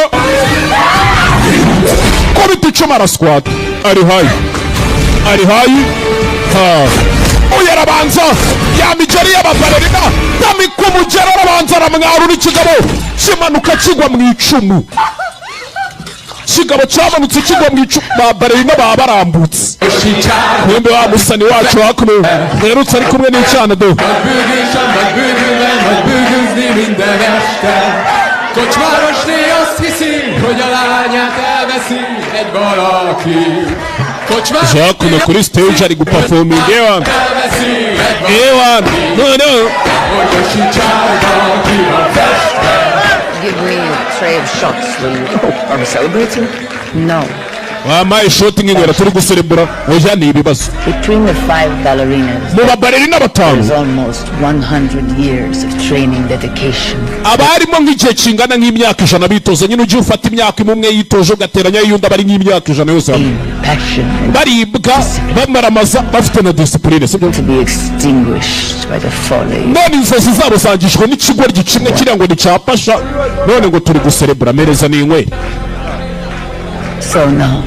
kubita icumu, araswata, ari high, ari high. Ha, uyu arabanza ya migeri y'aba ballerina, tamika umugeri, arabanza aramwarura. Ikigabo kimanuka kigwa mu icumu, kigabo cyamanutse kigwa mu icumu. Ba ballerina baba barambutse. Kumbe wa musani wacu hakuno mwerutse ari kumwe n'icyana do. Bűnösen vagy bűnben, vagy bűnözni minden este. Kocsmárosné azt hiszi, hogy a lányát elveszi egy valaki. Kocsmárosné Hakuno kuri stage ari guperforminga, ewana. elveszi egy valaki. Ewana, noneho Orvosi csárda ki van festve. Give me a tray of shots, will you? Oh, are we celebrating? No. Wampaye shot nk'inywera, turi guserebura? Oya, ni ibibazo. Between the five ballerinas, Mu ba ballerina batanu, there's almost 100 years of training dedication. Abarimo nk'igihe kingana nk'imyaka 100 bitoza nyine. Ujye ufata imyaka imwe umwe yitoje, ugateranya y'undi, aba ari nk'imyaka 100 yose hamwe. Passion and Baribwa, bamaramaza, bafite na discipline, sibyo? to be extinguished by the folly. None inzozi zabo zangijwe n'ikigoryi kimwe kiriya ngo nticyapasha, none ngo turi guserebura. Mereza n'inywere. So no,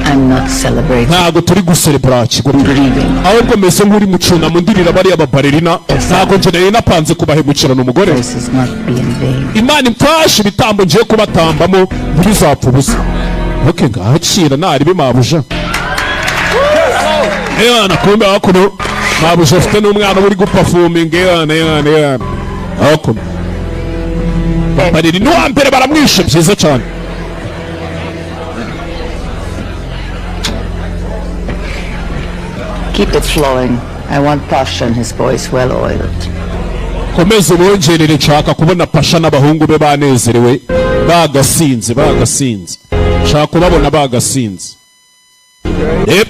I'm not celebrating. Ntabwo turi guserebura, kigoryi. Grieving. Ahubwo meze nk'uri mu cyunamo, ndirira bariya ba ballerina. Ntabwo njye nari napanze kubahemukirana umugore. This is not be in vain. Imana imfashe, ibitambo ngiye kubatambamo ntibizapfa ubusa. Ok, ngakira naribi mabuja. Ewana, kumbe hakuno mabuja afite n'umwana uri guperforminga. Ewana, ewana, ewana, hakuno bapariri n'uwa mbere baramwishe, byiza cyane. Keep it flowing. I want Pasha and his boys well oiled. Komeza ubongerere, nshaka kubona Pasha n'abahungu be banezerewe, bagasinze, bagasinze. Nshaka kubabona bagasinze. Yep.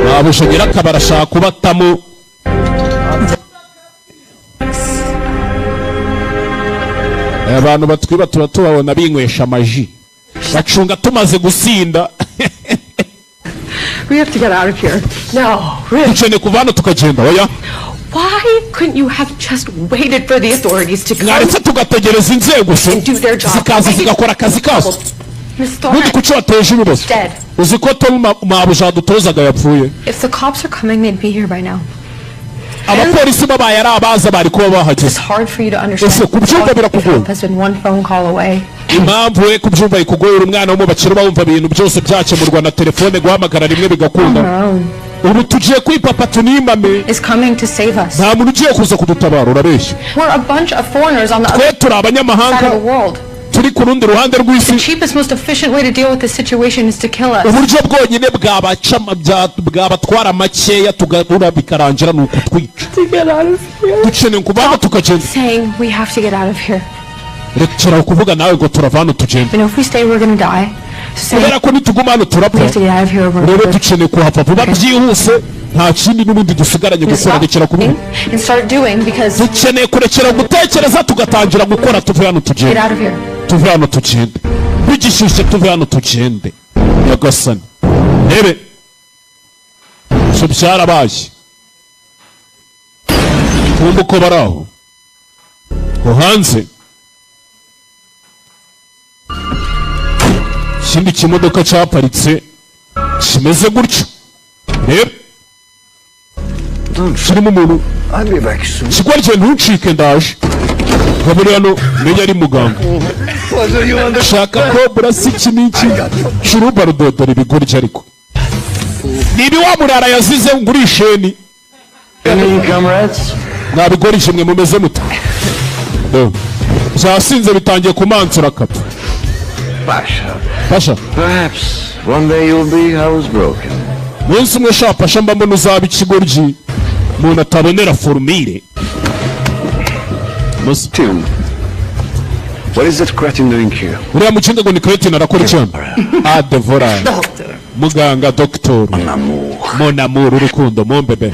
Nabusha nyirakabara ashaka kubatamo. Aya bantu batwiba tuba tubabona binywesha amaji, bacunga tumaze gusinda. We have to get out of here. No, really. Dukeneye kuva hano tukagenda. Oya. Why couldn't you have just waited for the authorities to come? Mwaretse tugategereza inzego se And do their job. zikaza zigakora akazi kazo. Miss Ubundi Thorne, kuki wateje ibibazo? Dead. Uzi ko Tom mabuja yadutozaga yapfuye? If the cops are coming, they'd be here by now. Abapolisi babaye ari abaza bari kuba bahageze. It's hard for you to understand. Ese kubyumva birakugoye? Help has been one phone call away. Impamvu we kubyumva ikugoye, umwana wo mu bakire uba wumva ibintu byose byakemurwa na telefone, guhamagara rimwe bigakunda. On our own. Ubu tugiye kwipapa tunimame. Is coming to save us. Nta muntu ugiye kuza kudutabara, urabeshya. We're a bunch of foreigners on the Twe other turi side of abanyamahanga the world. turi ku rundi ruhande rw'isi. The cheapest, most efficient way to deal with this situation is to kill us. Uburyo bwonyine bwabaca bwabatwara makeya tugabura bikarangira ni ukutwica. To get out of here. Dukeneye kuva hano tukagenda. Saying we have to get out of here. Rekera kuvuga nawe ngo turava hano tugenda. You know, if we stay, we're gonna die. So Kubera ko nituguma hano we turapfa. have to get out of here. We're Rero dukeneye kuhava vuba byihuse, nta kindi n'ubundi dusigaranye gukora. stop Rekera kuvuga thinking and start doing because dukeneye kurekera gutekereza tugatangira gukora, tuve hano get tugende. out of here. Tuve hano tugende bigishyushye, tuve hano tugende. Nyagasani, rebe ibyo byarabaye. Kumva uko bari aho ngo hanze, ikindi kimodoka cyaparitse kimeze gutyo, rebe kirimo umuntu. I'll be back soon. Kigoryi, ntuncike, ndaje. Nkaburi hano menya ari muganga shaka kobura si iki n'iki shuruba rudodora ibigoryi, ariko niba wa murara yazize ngo urisheni. Any comrades? Mwabigoryi mwe, mumeze mute? Do. Byasinze bitangiye kumansura akapfa. Pasha. Pasha. Perhaps one day you'll be housebroken. Umunsi umwe sha Pasha, mba mbona uzaba ikigoryi umuntu atabonera formire. Tim, what is that cretin doing here? Uriya mukinga ngo ni cretin arakora iki hano? Ah, devora muganga, doctor, mon amour, urukundo, mon bébé.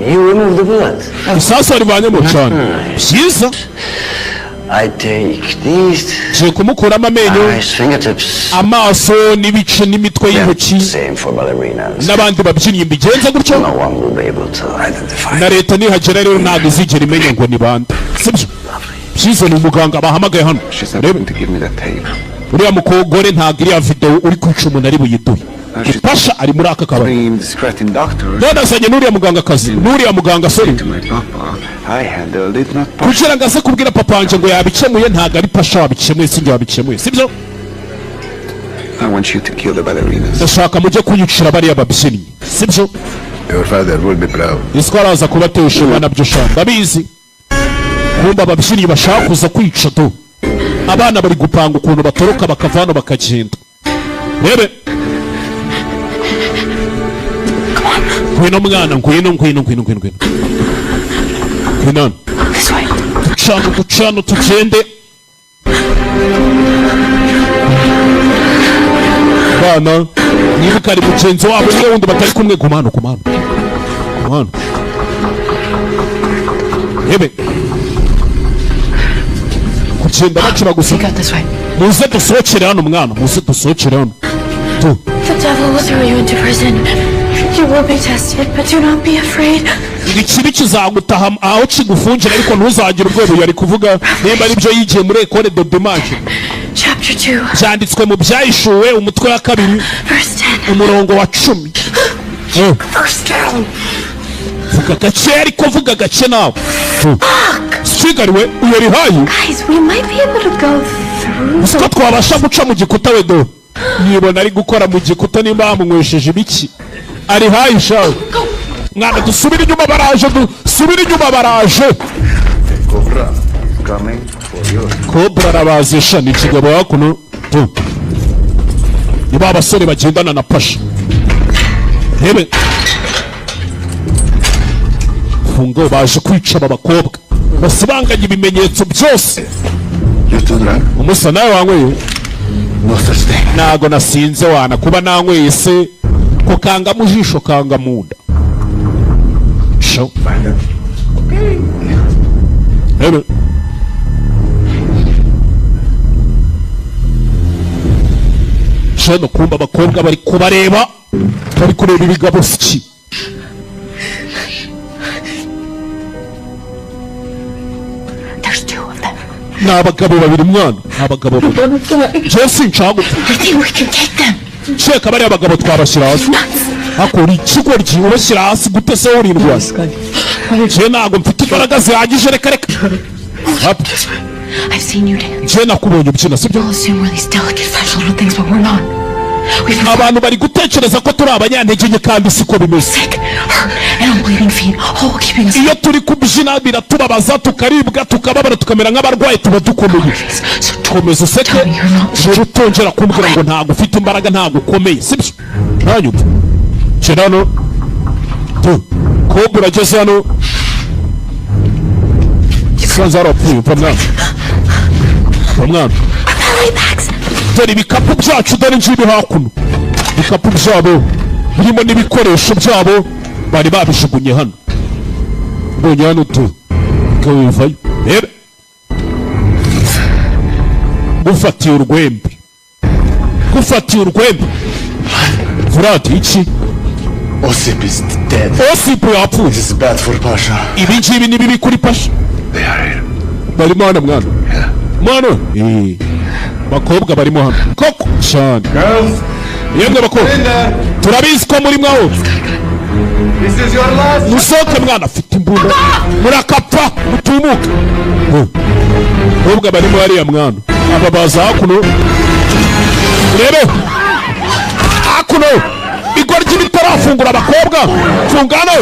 You remove the bullet. Isasu warivanyemo cyane, byiza. I take these Ngiye kumukuramo amenyo, eyes, fingertips. amaso n'ibice n'imitwe y'intoki. Same for ballerinas. N'abandi babyinnyi mbigenza gutyo. No one will be able to identify. Na leta nihagera rero ntabwo izigera imenya ngo ni bande, sibyo? Byiza, ni umuganga bahamagaye hano. She's not going to give me that tape. Uriya mukogore ntabwo iriya videwo uri kwica umuntu ari buyiduhe. Pasha ari muri aka kabari. Bring this cretin doctor None azanye n'uriya muganga akazi, n'uriya muganga, sorry. to my papa. I handled it, not Pasha. Kugira ngo aze kubwira papa wanjye ngo yabikemuye, ntabwo ari Pasha wabikemuye, sinjye wabikemuye, sibyo? I want you to kill the ballerinas. Ndashaka mujye kunyicira bariya babyinnyi, sibyo? Your father will be proud. Isiko araza kubatesha ishema nabyo sha, ndabizi. Kumva ababyinnyi bashaka kuza kwica do, abana bari gupanga ukuntu batoroka bakava hano bakagenda. Rebe, ngwino mwana, ngwino, ngwino, ngwino, ngwino, ngwino, ngwino hano. This way. Ducano, ducano, tugende bana. Nibuka ari mugenzi wabo niwe wundi batari kumwe. Guma hano, guma hano, guma hano. Rebe kugenda bacura gusa. Go this way. Muze dusohokere hano mwana, muze dusohokere hano tu. The devil will throw you into prison. You will be tested, but do not be afraid. Ngo ikibi kizagutaha aho kigufungira, ariko ntuzagire ubwoba. Yari kuvuga nimba aribyo yigiye muri école de dimanche. Chapter 2, Byanditswe mu Byahishuwe, umutwe wa kabiri, verse 10. umurongo wa 10. Verse down. Vuga gake, ariko vuga gake nawe sigariwe uyo rihayi. Guys, we might be able to go through Uzi ko twabasha guca mu gikuta we? Do, yibona ari gukora mu gikuta, nimba bamunywesheje ibiki, ari hayi shawe. Mwana, dusubire inyuma baraje, dusubire inyuma baraje. Cobra is coming for you. Cobra arabazisha, ni ikigabo hakuno tu, ni ba basore bagendana na Pasha. Rebe fungo, baje kwica aba bakobwa basibanganya ibimenyetso byose. You too drunk? Umusa, nawe wanyweye? No such thing. Ntago nasinze wana. Kuba nanyweye se ko kanga mu jisho, kanga mu nda. Sho. Rebe shano, kumva abakobwa bari kubareba, bari kureba ibigabo siki. There's two of them. Ni abagabo babiri mwana, ni abagabo babiri. Njyewe sinshaka gupfa. I think we can take them. Sheka, bariya bagabo twabashyira hasi. Hakora ikigoryi, ubashyira hasi gute se? Urindwa, njyewe ntabwo mfite imbaraga zihagije, reka reka. Hap. I've seen you dance. Njyewe nakubonye ubyina, sibyo? People assume we're these delicate, fragile little things, but we're not. We've Abantu bari gutekereza ko turi abanyantege nke, kandi siko bimeze. sick, hurt, and on bleeding feet, all keeping us Iyo turi kubyina biratubabaza, tukaribwa, tukababara, tukamera nk'abarwayi, tuba dukomeye. So Komeza useke. Rero utongera kumbwira ngo ntabwo ufite imbaraga, ntabwo ukomeye, sibyo? Ntanyumve. Shyira hano tu kobwa, urageze hano sanze harapfuye. Mva mwana, mva mwana. Ballet bags. Dore ibikapu byacu, dore ngibi hakuno, ibikapu byabo birimo n'ibikoresho byabo bari babijugunye hano. Mbonye hano tu bivayo. Rebe, gufatiye urwembe, gufatiye urwembe. Vlad, iki? Osip is dead. Osipu yapfuye. This is bad for Pasha. Ibi ngibi ni bibi kuri Pasha. They are here. Barimo hano mwana, mwana. Bakobwa barimo hano koko cyane. Girls, Yemwe bakobwa, turabizi ko muri mwaho. this is your last. Musohoke mwana, afite imbunda, murakapfa mutumuke. Bakobwa barimo hariya mwana. Aba baza hakuno, urebe hakuno igoryi bitarafungura. Abakobwa, funga hano,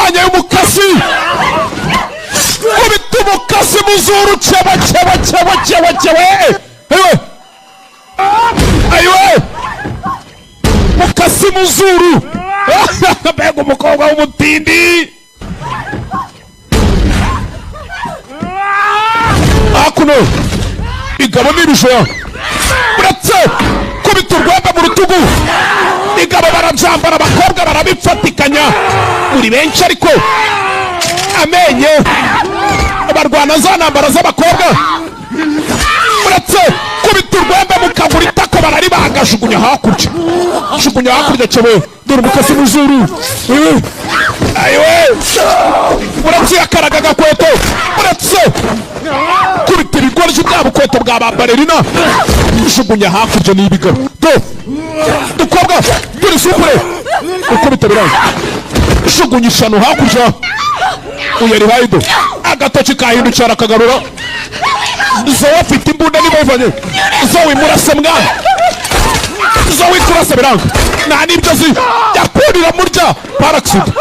vanyeyo umukasi, kubita umukasi muzuru, keba keba keba keba keba. Ewe ayiwe, mukasi muzuru. Mbega umukobwa w'umutindi! Hakuno igabo n'ibijora, uretse kubita urwembe mu rutugu, igabo barabyambara, abakobwa barabifatikanya muri benshi, ariko amenyo barwana za ntambara z'abakobwa. Uretse kubita urwembe mu kaguru, itako bararibaga, jugunya hakurya, jugunya hakurya. Cyewe, dore umukasi mu zuru. Ayiwe, uretse yakaraga agakweto, uretse kubita ibigoryi bwa bukweto bwa ba ballerina, jugunya hakurya n'ibigabo. Do dukobwa turi supure, ukubita biranga, jugunya ishano hakurya. Uyu ari hayido, agatoki kahindukira arakagarura. Zoe afite imbunda, nimuvanye Zoe, murase mwana. Zoe kurasa biranga, nta n'ibyo azi, yakurira murya paraxide.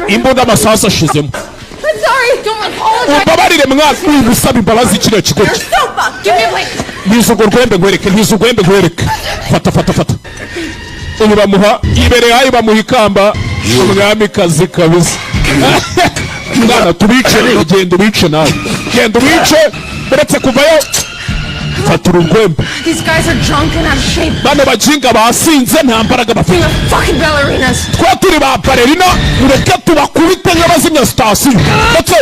Imbunda amasasu ashizemo. I'm sorry. Don't apologize. Umbabarire mwana. Uyu usaba imbabazi kiriya kigoryi. So fucked. Give me a plate. Ntiza urwo rwembe nkwereke, ntiza urwembe nkwereke. Fata, fata, fata. Uyu bamuha ibereye hayi, bamuha ikamba, umwamikazi kabisa. Mwana, tubice, genda ubice nawe, genda ubice. Uretse kuvayo, fata uru rwembe. These guys are drunk and out of shape. Bano bajinga basinze, nta mbaraga bafite. Being fucking ballerinas. Twe turi ba ballerina, mureke tubakubite nk'abazimya sitasiyo. Ndetse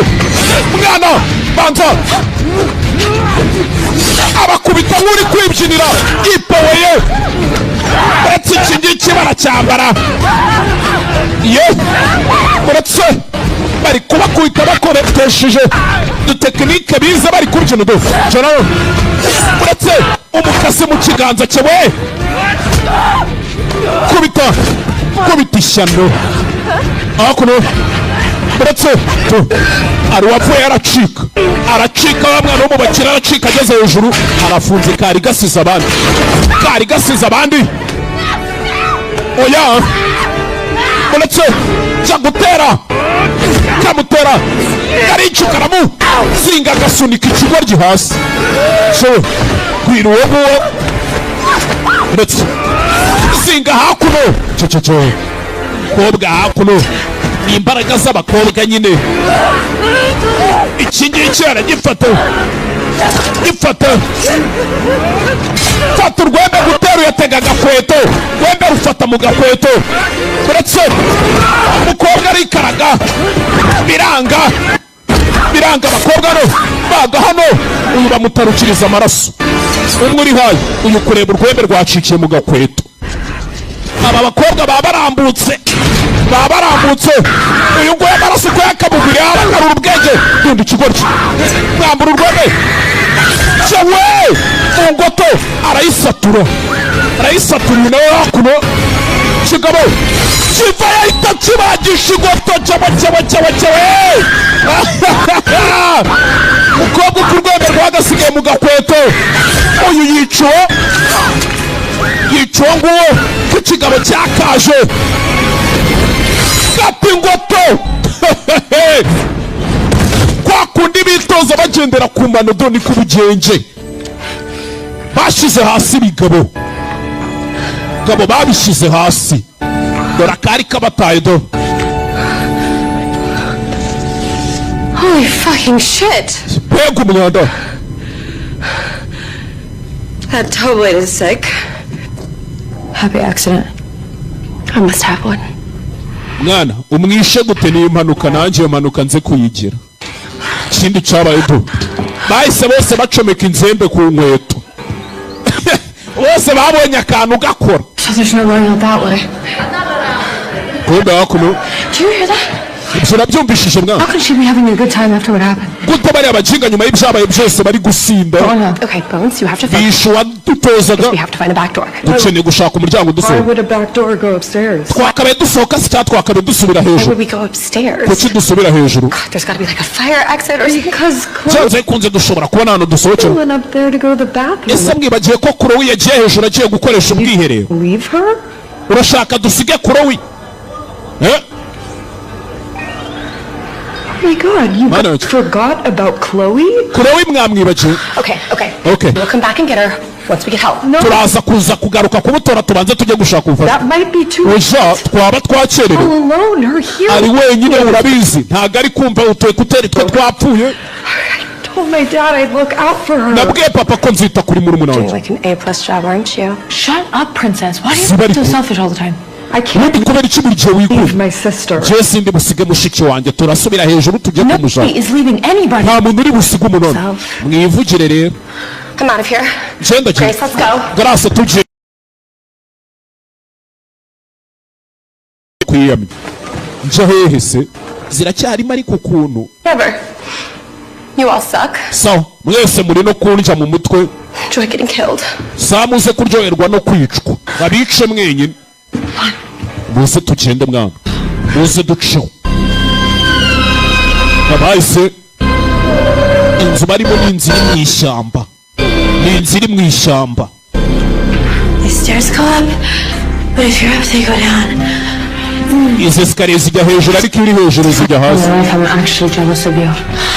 mwana, banza abakubita nk'uri kwibyinira yipoweye. Uretse iki ngiki baracyambara ye, uretse bari kubakubita bakoresheje udutekinike bize bari kubyina do joro. Uretse umukasi mu kiganza cye we, kubita, kubita ishyano hakuno. Uretse tu hari uwapfuye, aracika, aracika. Wa mwana wo mu bakire aracika, ageze hejuru arafunze. Kari gasize abandi, kari gasize abandi. Oya, uretse jya gutera, kamutera karica, karamu zinga, agasunika ikigoryi hasi. So gwira uwo nguwo. Uretse Arazinga hakuno, cecece kobwa hakuno. Ni imbaraga z'abakobwa nyine. Iki ngiki aragifata, gifata, fata urwembe. Gutera uyatega agakweto, rwembe rufata mu gakweto. Uretse umukobwa arikaraga, biranga, biranga. Abakobwa no baga hano, uyu bamutarukiriza amaraso. Umwe uri hayi, uyu kureba urwembe rwacikiye mu gakweto. Aba bakobwa baba barambutse, baba barambutse. Uyu nguyu amaraso uko yakamubiri aragarura ubwenge. Dunda ikigoryi, mwambura urwembe cyewe mu ngoto, arayisatura, arayisatura. Uyu nawe hakuno, kigabo kiva yahita kibagisha ingoto. Cyewe, cyewe, cyewe, cyewe! Umukobwa ku rwego rwagasigaye mu gakweto. Uyu yicuwe, yicuwe nguwo ku kigabo cyakaje gata ingoto. Kwa kundi bitoza bagendera ku mano, ni ku bugenge bashyize hasi. Ibigabo gabo babishyize hasi. Dore akari kabataye do. Holy fucking shit. Mbega umwanda! That toe blade is sick. Happy accident. I must have one. Mwana, umwishe gute? Niyo mpanuka, nanjye iyo mpanuka nze kuyigira. Ikindi cyabaye do, bahise bose bacomeka inzembe ku nkweto. Bose babonye akantu gakora. So there's no going out that way. Kumbe hakuno. Do you hear that? Ibyo urabyumvishije, mwana? How could she be having a good time after what happened? Gute bariya bajinga nyuma y'ibyabaye byose bari gusinda? Okay, Bones, you have to focus. Bishe uwadutozaga. We have to find a back door. Dukeneye gushaka umuryango Why udusohoka. would a back door go upstairs? Twakabaye dusohoka se cyangwa twakabaye dusubira Why hejuru? would we go upstairs? Kuki dusubira hejuru? There's got to be like a fire exit or something. Because Chloe Byanze bikunze dushobora kubona ahantu dusohokera. went up there to go to the bathroom. Ese mwibagiye ko Chloe yagiye hejuru agiye gukoresha ubwiherero? Leave her? Urashaka dusige Chloe, eh? Oh my God, you Mano. forgot about Chloe? Chloe mwamwibagiwe? Okay. Okay. We'll come back and get her once we get help. No, Turaza kuza kugaruka kumutora, tubanze tujye gushaka ubufasha. that might be too Oja, twaba twakererewe. all alone. Her hearing. Ari wenyine, urabizi, ntabwo ari kumva utu écouteurs twe twapfuye. I told my dad I'd look out for her. Nabwiye papa ko nzita kuri murumuna Doing wanjye. like an A+ job, aren't you? Shut up, princess. Why do you Zibari be so selfish all the time? I can't Ubundi kubera iki buri gihe wikunda? leave my sister. Njye sindi busige mushiki wanjye. Turasubira hejuru tujye kumushaka. Nobody is leaving anybody. Nta muntu uri busige umunoni, mwivugire rero. I'm out of here. Ngenda. Grace, let's go. Grace, tujye kwiyamya. Njya hehe se? Ziracyarimo ariko ukuntu. Never. You all suck. Sawa, mwese muri no kundya mu mutwe. Enjoy getting killed. Saa muze kuryoherwa no kwicwa, babice mwenyine. Muze tugende mwana, muze duceho. Abahise inzu barimo ni inzu iri mu ishyamba, ni inzu iri mu ishyamba. The stairs go up, but if you're up, they go down. Izi escalier zijya hejuru, ariko iyo uri hejuru zijya hasi. My life, I'm actually jealous of you.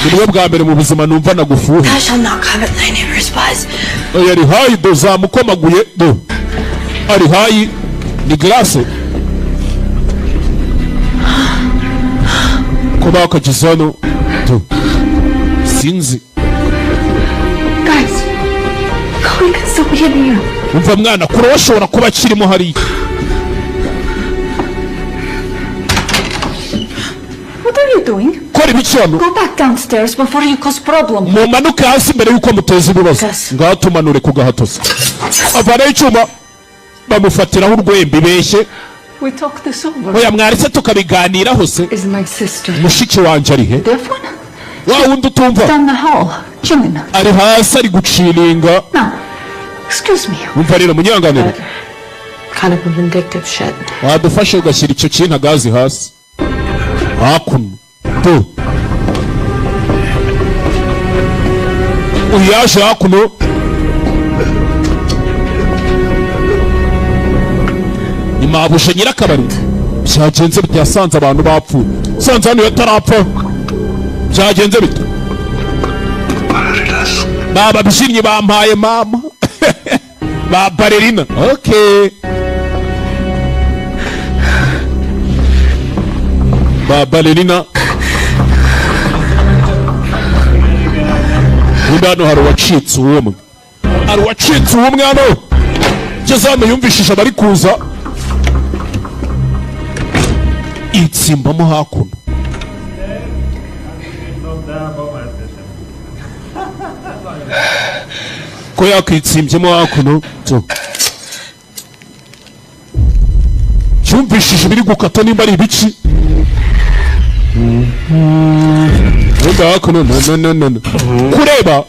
Ni bwo bwa mbere mu buzima numva nagufuhe. Thou shalt not covet thy neighbor's wives. Oya, ari high do, zamukomaguye do, ari high. Ni Grace ko bakageze hano do, sinzi. Guys, Chloe could still be in here. Umva mwana, kure ashobora kuba akirimo hariya. What are you doing? Kora ibiki hano? Go back downstairs before you cause problem. Mumanuke hasi mbere y'uko muteza ibibazo. Yes. Ngaho tumanure ku gahatozi, avanaho icyuma, bamufatiraho urwembe ibeshye. We talked this over. Oya, mwaretse tukabiganiraho se? Is my sister. Mushiki wanjye ari he? Deaf one? Wa wundi utumva. Down the hall, chilling. Ari hasi ari guchillinga. Now, excuse me. Umva rero, munyanganire. Kind of a vindictive shit. Wadufashe ugashyira icyo kintu agazi hasi hakuno do. Uyu yaje hakuno, ni mabushe nyirakabari. Byagenze bite? Yasanze abantu bapfuye, sanze hano yatarapfa. Byagenze bite? Bababyinnyi bampaye mama ba ballerina. Okay, Ba ballerina. Ubundi hano hari uwacitse uwumwe, hari uwacitse uwumwe hano. Ngeze hano yumvishije abari kuza, itsimbamo hakuno. Ko yakwitsimbyemo hakuno tu. Yumvishije ibiri gukata, nimba ari ibiki. Ubundi hakuno, no no no no no, kureba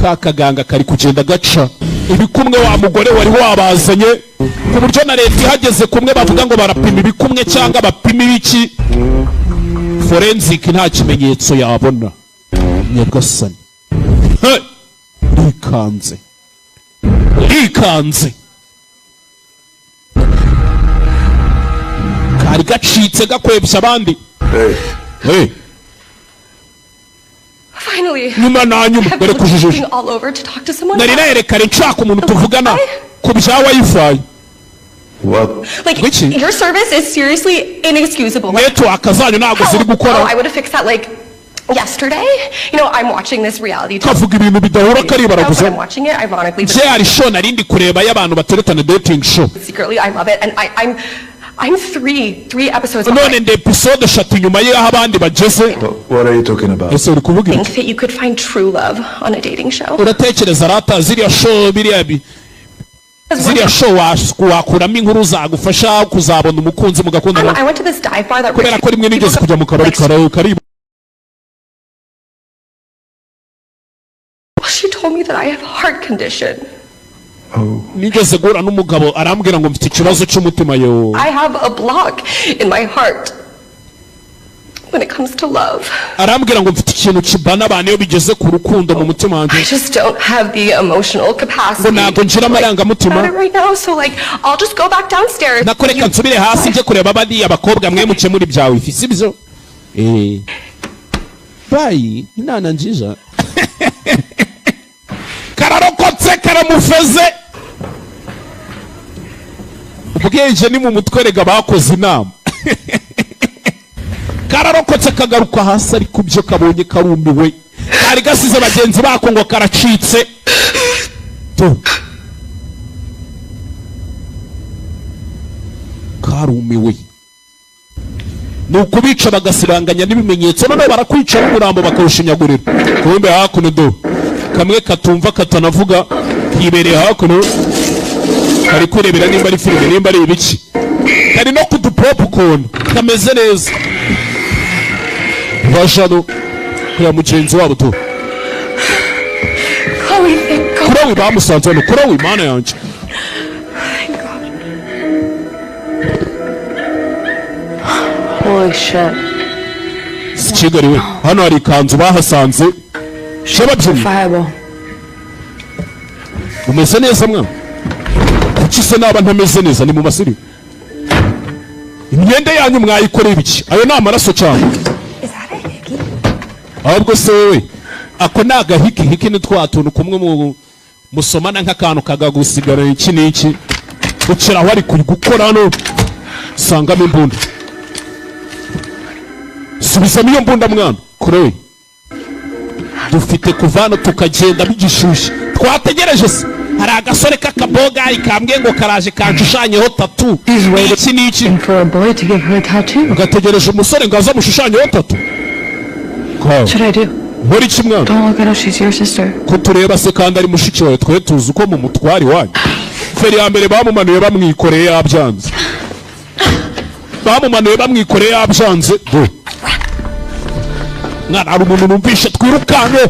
ka kaganga kari kugenda gaca ibikumwe wa mugore wari wabazanye, ku buryo na leta ihageze kumwe bavuga ngo barapima ibikumwe cyangwa bapima ibiki, forensic nta kimenyetso yabona. Nyagasani! Hey! Rikanze, rikanze, kari gacitse gakwebya abandi. Hey. Hey. Finally. Nyuma na nyuma I've dore been kujijisha. looking all over to talk to someone. Nari nayerekare nshaka umuntu tuvugana ku bya wifi. What? Like, Which- your service is seriously inexcusable. Like, Network zanyu ntabwo ziri oh, gukora. I would have fixed that like yesterday. I'm watching this reality TV Kavuga ibintu bidahura, show, karibaraguza. but I'm watching it ironically, but Nje hari show narindi kureba y'abantu bateretana, dating show. secretly I love it, and I'm three episodes None behind. ndi episode 3 nyuma y'aho abandi bageze. What are you talking about? Ese uri kuvuga Think ibiki? that you could find true love on a dating show? Uratekereza rata ziriya show, biriya ziriya show wakuramo inkuru zagufasha kuzabona umukunzi mugakundana? I went to this dive bar that Kubera ko rimwe nigeze kujya mu kabari kari Well, she told me that I have a heart condition. Nigeze guhura n'umugabo arambwira ngo mfite ikibazo cy'umutima yo. I have a block in my heart when it comes to love. Arambwira ngo mfite ikintu kibana abantu iyo bigeze ku rukundo mu mutima wanjye. I just don't have the emotional capacity Ngo ntabwo ngira amarangamutima. about it right now, so like I'll just go back downstairs. Nako reka nsubire hasi njye kureba bariya bakobwa, mwe mukemura ibya wifi, sibyo? Bayi inana nziza. Kararokotse, karamufeze. Ubwenge ni mu mutwe rega. Bakoze inama, kararokotse, kagaruka hasi, ariko ibyo kabonye karumiwe. Kari gasize bagenzi bako ngo karacitse tu. Karumiwe. Ni ukubica bagasibanganya n'ibimenyetso, noneho barakwica n'umurambo bakawushinyagurira. Kumbe hakuno do, kamwe katumva katanavuga kibereye hakuno, kari kwirebera nimba ari filime, nimba ari ibiki, kari no kudu popcorn kameze neza. Bajano kureba mugenzi wabo tu. Chloe, thank God. Chloe, bamusanze hano. Chloe, mana yanjye! Thank God. Holy shit. Si Kigali we! Hano hari ikanzu bahasanze y'ababyinnyi. Fireball. Umeze neza mwana? Kuki se naba ntameze neza? Ni mu masiri. Imyenda yanyu mwayikorera ibiki? Ayo ni amaraso cyane. Is that a hickey? Ahubwo se wowe, ako ni agahiki? Hiki ni twa tuntu kumwe mu musomana nk'akantu kagagusigara iki n'iki. Ukira aho ari gukora hano, sangamo imbunda. Subizamo iyo mbunda mwana. Kure dufite kuva hano tukagenda bigishyushye. Twategereje se hari agasore k'akabogari kambwiye ngo karaje kanshushanyeho tattoo, iki n'iki. For a boy to give her a tattoo. Gategereje umusore ngo aze amushushanyeho tattoo. What should I do? Nkora iki mwana? Don't look at us, she's your sister. Ko tureba se kandi ari mushiki wawe? Twe tuzi uko mu mutwari wanyu. Feri ya mbere bamumanuye bamwikoreye yabyanze, bamumanuye bamwikoreye yabyanze. Do mwana, hari umuntu numvishe. Twirukanke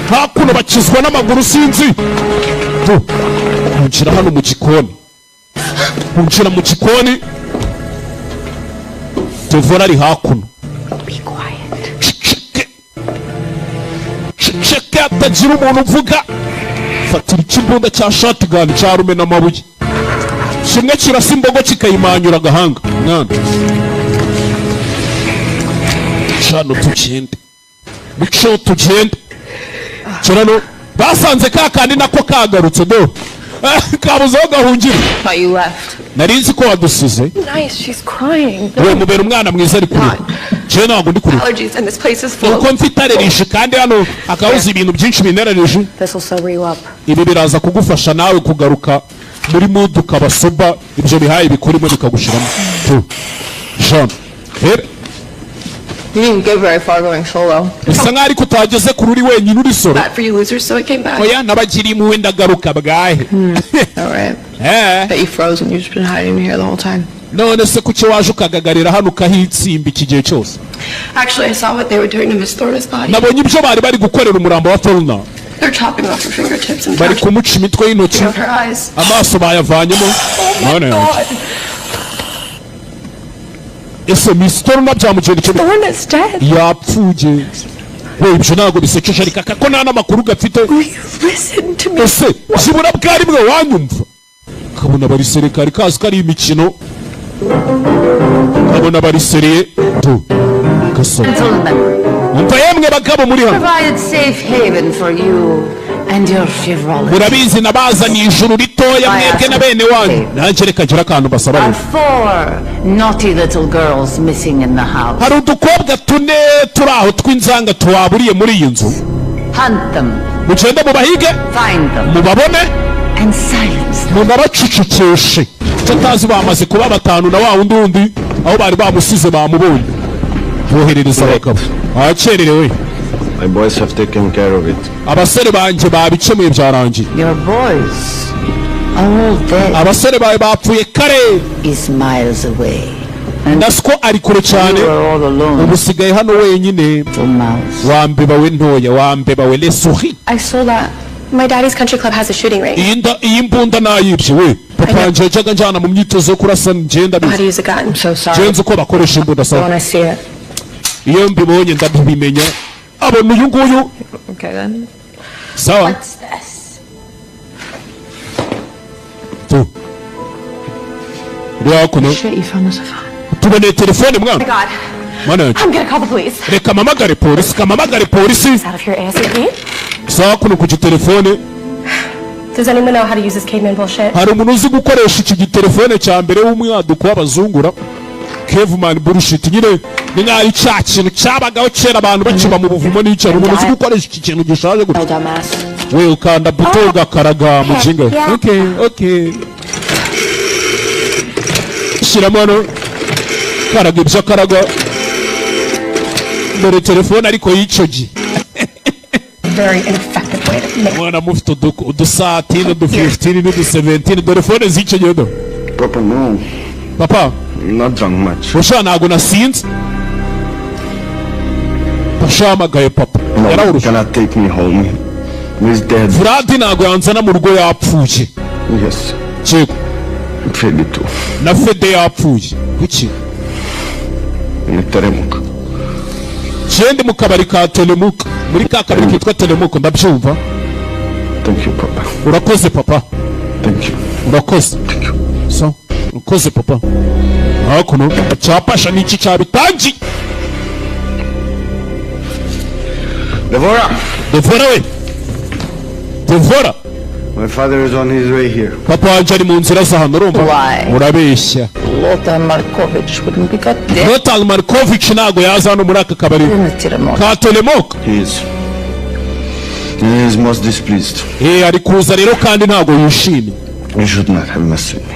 hakuno, bakizwa n'amaguru sinzi. Do binjira hano mu gikoni, binjira mu gikoni. Tevora ari hakuno. Be quiet. Ceceke, ceceke, hatagira umuntu uvuga. Fatira ikimbunda cya shotgun cya rumena amabuye, kimwe kirasa imbogo kikayimanyura agahanga. Mwana, cano tugende, muceho tugende. Kirano basanze ka kandi nako kagarutse. Do Kabuze aho gahungira. Thought you left. Nari nzi ko wadusize. Nice, she's crying. We mubera umwana mwiza, ari kurira. Jewe ntabwo ndi kurira. Allergies and this place is full. Uko mfite allergie, kandi hano hakabuze ibintu byinshi bintera allergie. This will sober you up. Ibi biraza kugufasha nawe kugaruka muri mood, ukaba sober, ibyo bihaye bikurimo bikagushiramo tu. Jean rero. You didn't get very far going solo. Bisa nkaho ariko utageze kuri uri wenyine, uri solo. Bad for you losers, so I came back. Oya, nabagiriye impuhwe, ndagaruka bwahe. All right. Eh. Bet you froze and you've just been hiding here the whole time. None se kuki waje ukagagarira hano, ukahitsimba iki gihe cyose? Actually, I saw what they were doing to Miss Thorna's body. Nabonye ibyo bari bari gukorera umurambo wa Thorna. They're chopping off her fingertips and Bari kumuca imitwe y'intoki. out her eyes. Amaso bayavanyemo. None yanjye, ese Miss Thorna byamugendekeye? Thorna's dead. Yapfuye we. Ibyo ntabwo bisekeje, ariko aka ko nta n'amakuru gafite. Listen to me. Ese byibura bwari bwe wanyumva? Kabona barisere, kari kazi ko ari imikino. Kabona bariseriye tu gasore. Gentlemen, Umva yemwe bagabo muri hano. provided safe haven for you and your frivolity. Murabizi nabazaniye ijuru ritoya, mwebwe na bene wanyu. Nanjye reka ngira akantu basaba. Are Rero four naughty little girls missing in the house. hari udukobwa tune turi aho tw'inzanga tuwaburiye muri iyi nzu. Hunt them, Mugende mubahige, find them, mubabone, and silence them. Munabacecekeshe. Icyo atazi, bamaze kuba batanu na wa wundi wundi aho bari bamusize bamubonye. Boherereza abagabo ahakererewe. My boys have taken care of it. Abasore banjye babikemuye, byarangiye. Your boys are all dead. Abasore bawe bapfuye kare. Is miles away. Ndasiko ari kure cyane. You are all alone. Ubu usigaye hano wenyine. Little mouse. Wambeba we ntoya, wambeba we lesuhi. I stole that. My daddy's country club has a shooting range. Iyi mbunda nayibye we. Papa wanjye yajyaga njyana mu myitozo yo kurasa, ngenda How to bizi. use a gun. I'm so sorry. Ngenzi uko bakoresha imbunda, sawa. When I see it. Iyo mbibonye ndabimenya. Abona uyu nguyu. Okay then. Sawa. What's this? Tu uri hakuno. Shit, you found us a phone. Tuboneye telefone mwana. God. Mwana yanjye. I'm gonna call the police. Reka mpamagare polisi, kamamagare polisi. Out of here ASAP. Sawa, kuno ku gitelefone. Does anyone know how to use this caveman bullshit? Hari umuntu uzi gukoresha iki gitelefone cya mbere w'umwaduko w'abazungura, caveman bullshit nyine? Ni nk'aho ari cya kintu cyabagaho kera abantu bakiba mu buvumo n'icyo. Hari umuntu uzi gukoresha iki kintu gishaje gutya? Dumbass. We ukanda buto ugakaraga, mujinga. Yeah. Okay, shyiramo hano, karaga ibyo akaraga. Dore telefone ariko y'icyo gihe. Very ineffective way to make. Mwana mufite udusatini, udu 15 n'udu 17. Dore phone z'icyo gihe do. Papa, no. Papa. Not drunk much. Usha ntabwo nasinze. Pashamagaye papa. No, Yarawurusha. cannot take me home. He's dead. Vlad ntabwo yanzana mu rugo, yapfuye. Yes. Yego. Freddy too. Na Fede yapfuye. Kuki? Ni Teremuk. Kende mu kabari ka Telemuka, muri ka kabari kitwa Telemuka, ndabyumva. Thank you, Papa. Urakoze papa. Thank you. Urakoze. So urakoze papa. Hakuno cyapasha n'iki cyabitangiye. Devora! Devora we, Devora. My father is on his way here. Papa wanjye ari mu nzira za hano, urumva? Why? Urabeshya. Lothar Markovich wouldn't be got dead Lothar Markovich ntabwo yaza hano muri aka kabari in the Tiramok. ka Telemoka. He is. He is most displeased. Eh, ari kuza rero kandi ntabwo yishimye. You should not have messed with me.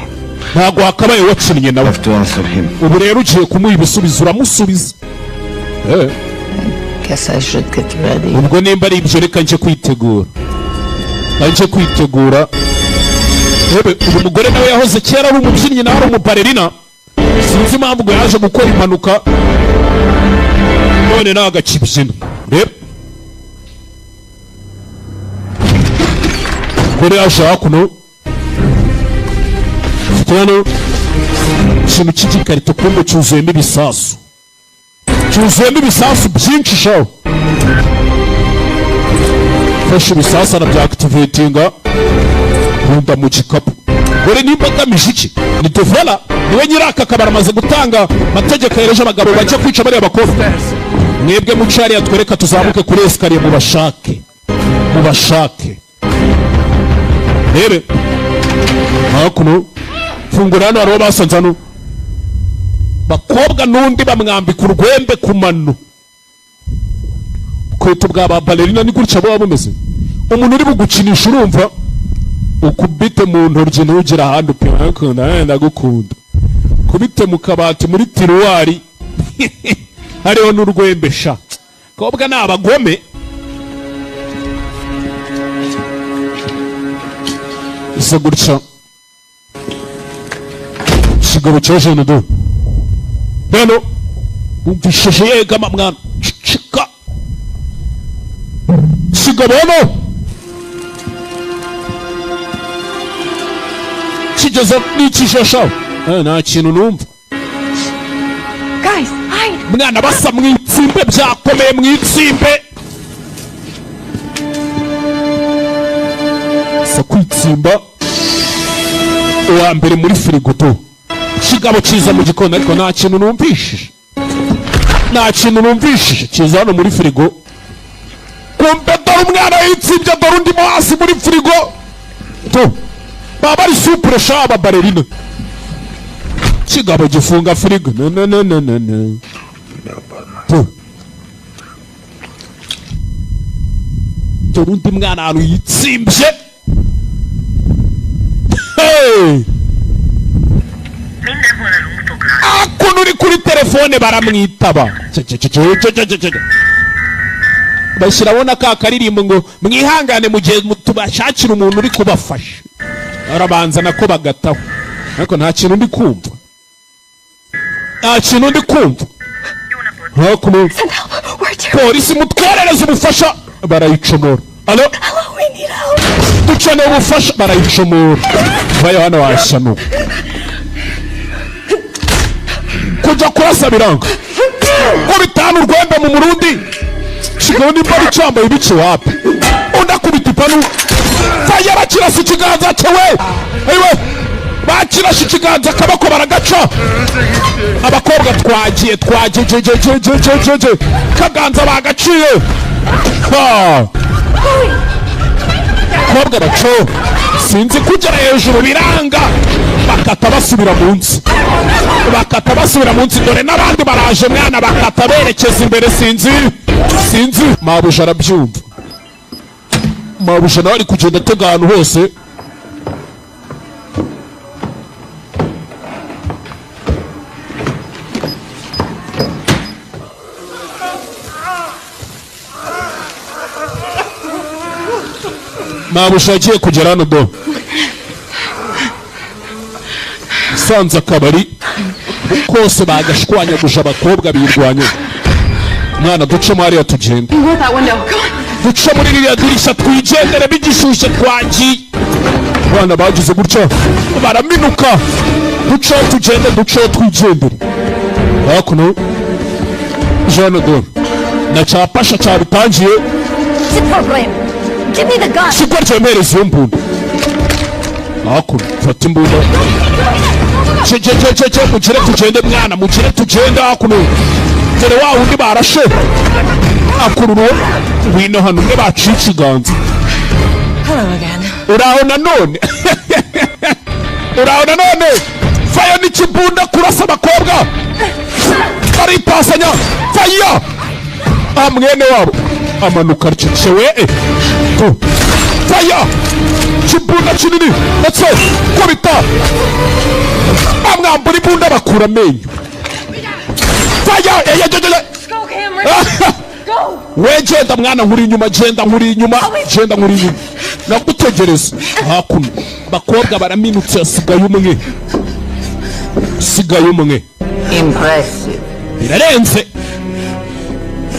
Ntabwo wakabaye wakinnye nawe. Have to answer him. Ubu rero ugiye kumuha ibisubizo, uramusubiza. Eh, Guess I should get ready. Ubwo nimba ari ibyo, reka njye kwitegura, njye kwitegura. Ebe uyu mugore nawe yahoze kera ari umubyinnyi, nawe ari umubalerina. Sinzi impamvu ngo yaje gukora impanuka, none ntabwo akibyina. Reba umugore yaje hakuno, afite hano ikintu cy'igikarito, kumbe cyuzuyemo ibisasu, cyuzuyemo ibisasu byinshi shaho. Fashe ibisasu arabyactivatinga, runda mu gikapu. Dore nimba agamije iki? Ni Devora, niwe nyiri aka kabari. Amaze gutanga amategeko yereje abagabo bajya kwica bariya bakobwa. Mwebwe muce hariya, twereka tuzamuke kuri escalier, mubashake, mubashake. Rebe Hakuno fungura hano, hariho basanze hano bakobwa n'undi bamwambika urwembe ku mano. Ukweto bwa ba ballerina ni gutya buba bumeze. Umuntu uri bugukinisha, urumva, ukubite mu ntoryi, ntugire ahandi upima. Ndagukunda, ndagukunda. Kubite mu kabati, muri tiroir hariho n'urwembe sha. Kobwa ni abagome. Isa gutya, ikigabo cya jene do hano wumvishije yegama. Mwana, cicika. Kigabo hano kigeze n'ikijasha. Nta kintu numva. Guys, hide! Mwana, basa mu itsimbe, byakomeye mu itsimbe, sa kwitsimba. Uwa mbere muri firigo do, kigabo kiza mu gikoni, ariko nta kintu numvishije, nta kintu numvishije. Kiza hano muri firigo, kumbe dore umwana yitsimbye, dore undi mo hasi muri firigo to. Baba bari supure sha, aba ballerina. Kigabo gifunga firigo, no no no no no no to. Dore undi mwana ahantu yitsimbye. Hey! Akuntu uri kuri telefone baramwitaba. Bashyiraho na ka karirimbo ngo mwihangane mu gihe tubashakira umuntu uri kubafasha. Barabanza nako bagataho, ariko nta kintu ndi kumva, nta kintu ndi kumva. Hakuno Send help! We're too. polisi, mutwoherereze ubufasha. Barayicomora. Alo? Hello, we need help! Dukeneye ubufasha. Barayicomora. Vayo hano washanuka. Kujya kurasa biranga ko bitanu urwembe mu murundi kigabo nimba cyambaye ibice wapi. Undi akubita ipanu, faya, bakirasa ikiganza cye we. Ayiwe, bakirashe ikiganza, akaboko baragaca. Abakobwa twagiye, twagiye je je je je je je je kaganza bagaciye. Ha! Abakobwa baco, sinzi kugera hejuru biranga, bakata basubira munsi, bakata basubira munsi. Dore n'abandi baraje mwana, bakata berekeza imbere. Sinzi, sinzi. Mabuja arabyumva. Mabuja nawe ari kugenda atega ahantu hose. Mabuja yagiye kugera hano do, sanze akabari kose bagashwanyaguje, abakobwa birwanya. Mwana, ducemo hariya tugende. Go out that window. Come on. Duce muri ririya dirishya twigendere, bigishyushye twagiye. Abana bagize gutya baraminuka. Duceho tugende, duceho twigendere. Hakuno jeanne dore na cyapasha cyabitangiye. What's the problem? Give me the gun. Kigo ryemereza iyo mbunda. Hakuno fata imbunda. Ce ce ce ce ce, mugire tugende mwana, mugire tugende. Hakuno dore wa wundi barashe akurura. Ngwino hano, umwe baciye ikiganza. Hello again. Uraho nanone, uraho nanone. Fayo n'ikibunda kurasa abakobwa baripasanya. Faya, ah, mwene wabo amanuka arcecewe tu. Faya, kibunda kinini ndetse kubita, bamwambura imbunda, bakura amenyo. Faya, eyejejeye. Go, Cameron. Go. We genda mwana, nkuri inyuma, genda nkuri inyuma, genda nkuri inyuma, nagutegereza. Hakuno abakobwa baraminutse, hasigaye umwe, sigaye umwe. Impressive. Birarenze.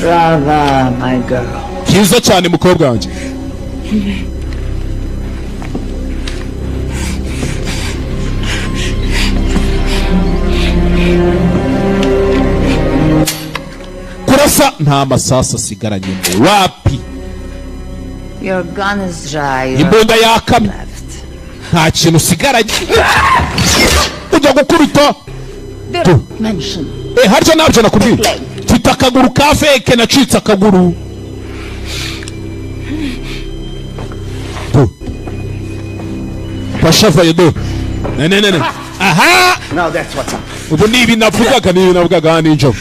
Brava, my girl. Byiza cyane, mukobwa wanjye. Kurasa nta masasu asigaranye ngo wapi. Your gun is dry. You're Imbunda yakamye. left. Nta kintu usigaranye ujya gukubita. Tu. Mention. Eh, harya ntabyo nakubwiye? Mfite akaguru ka fake, nacitse akaguru. Tu. Pasha vayedo nene nene aha. Now that's what's up. Ubu ni ibi navugaga, ni ibi navugaga nijoro.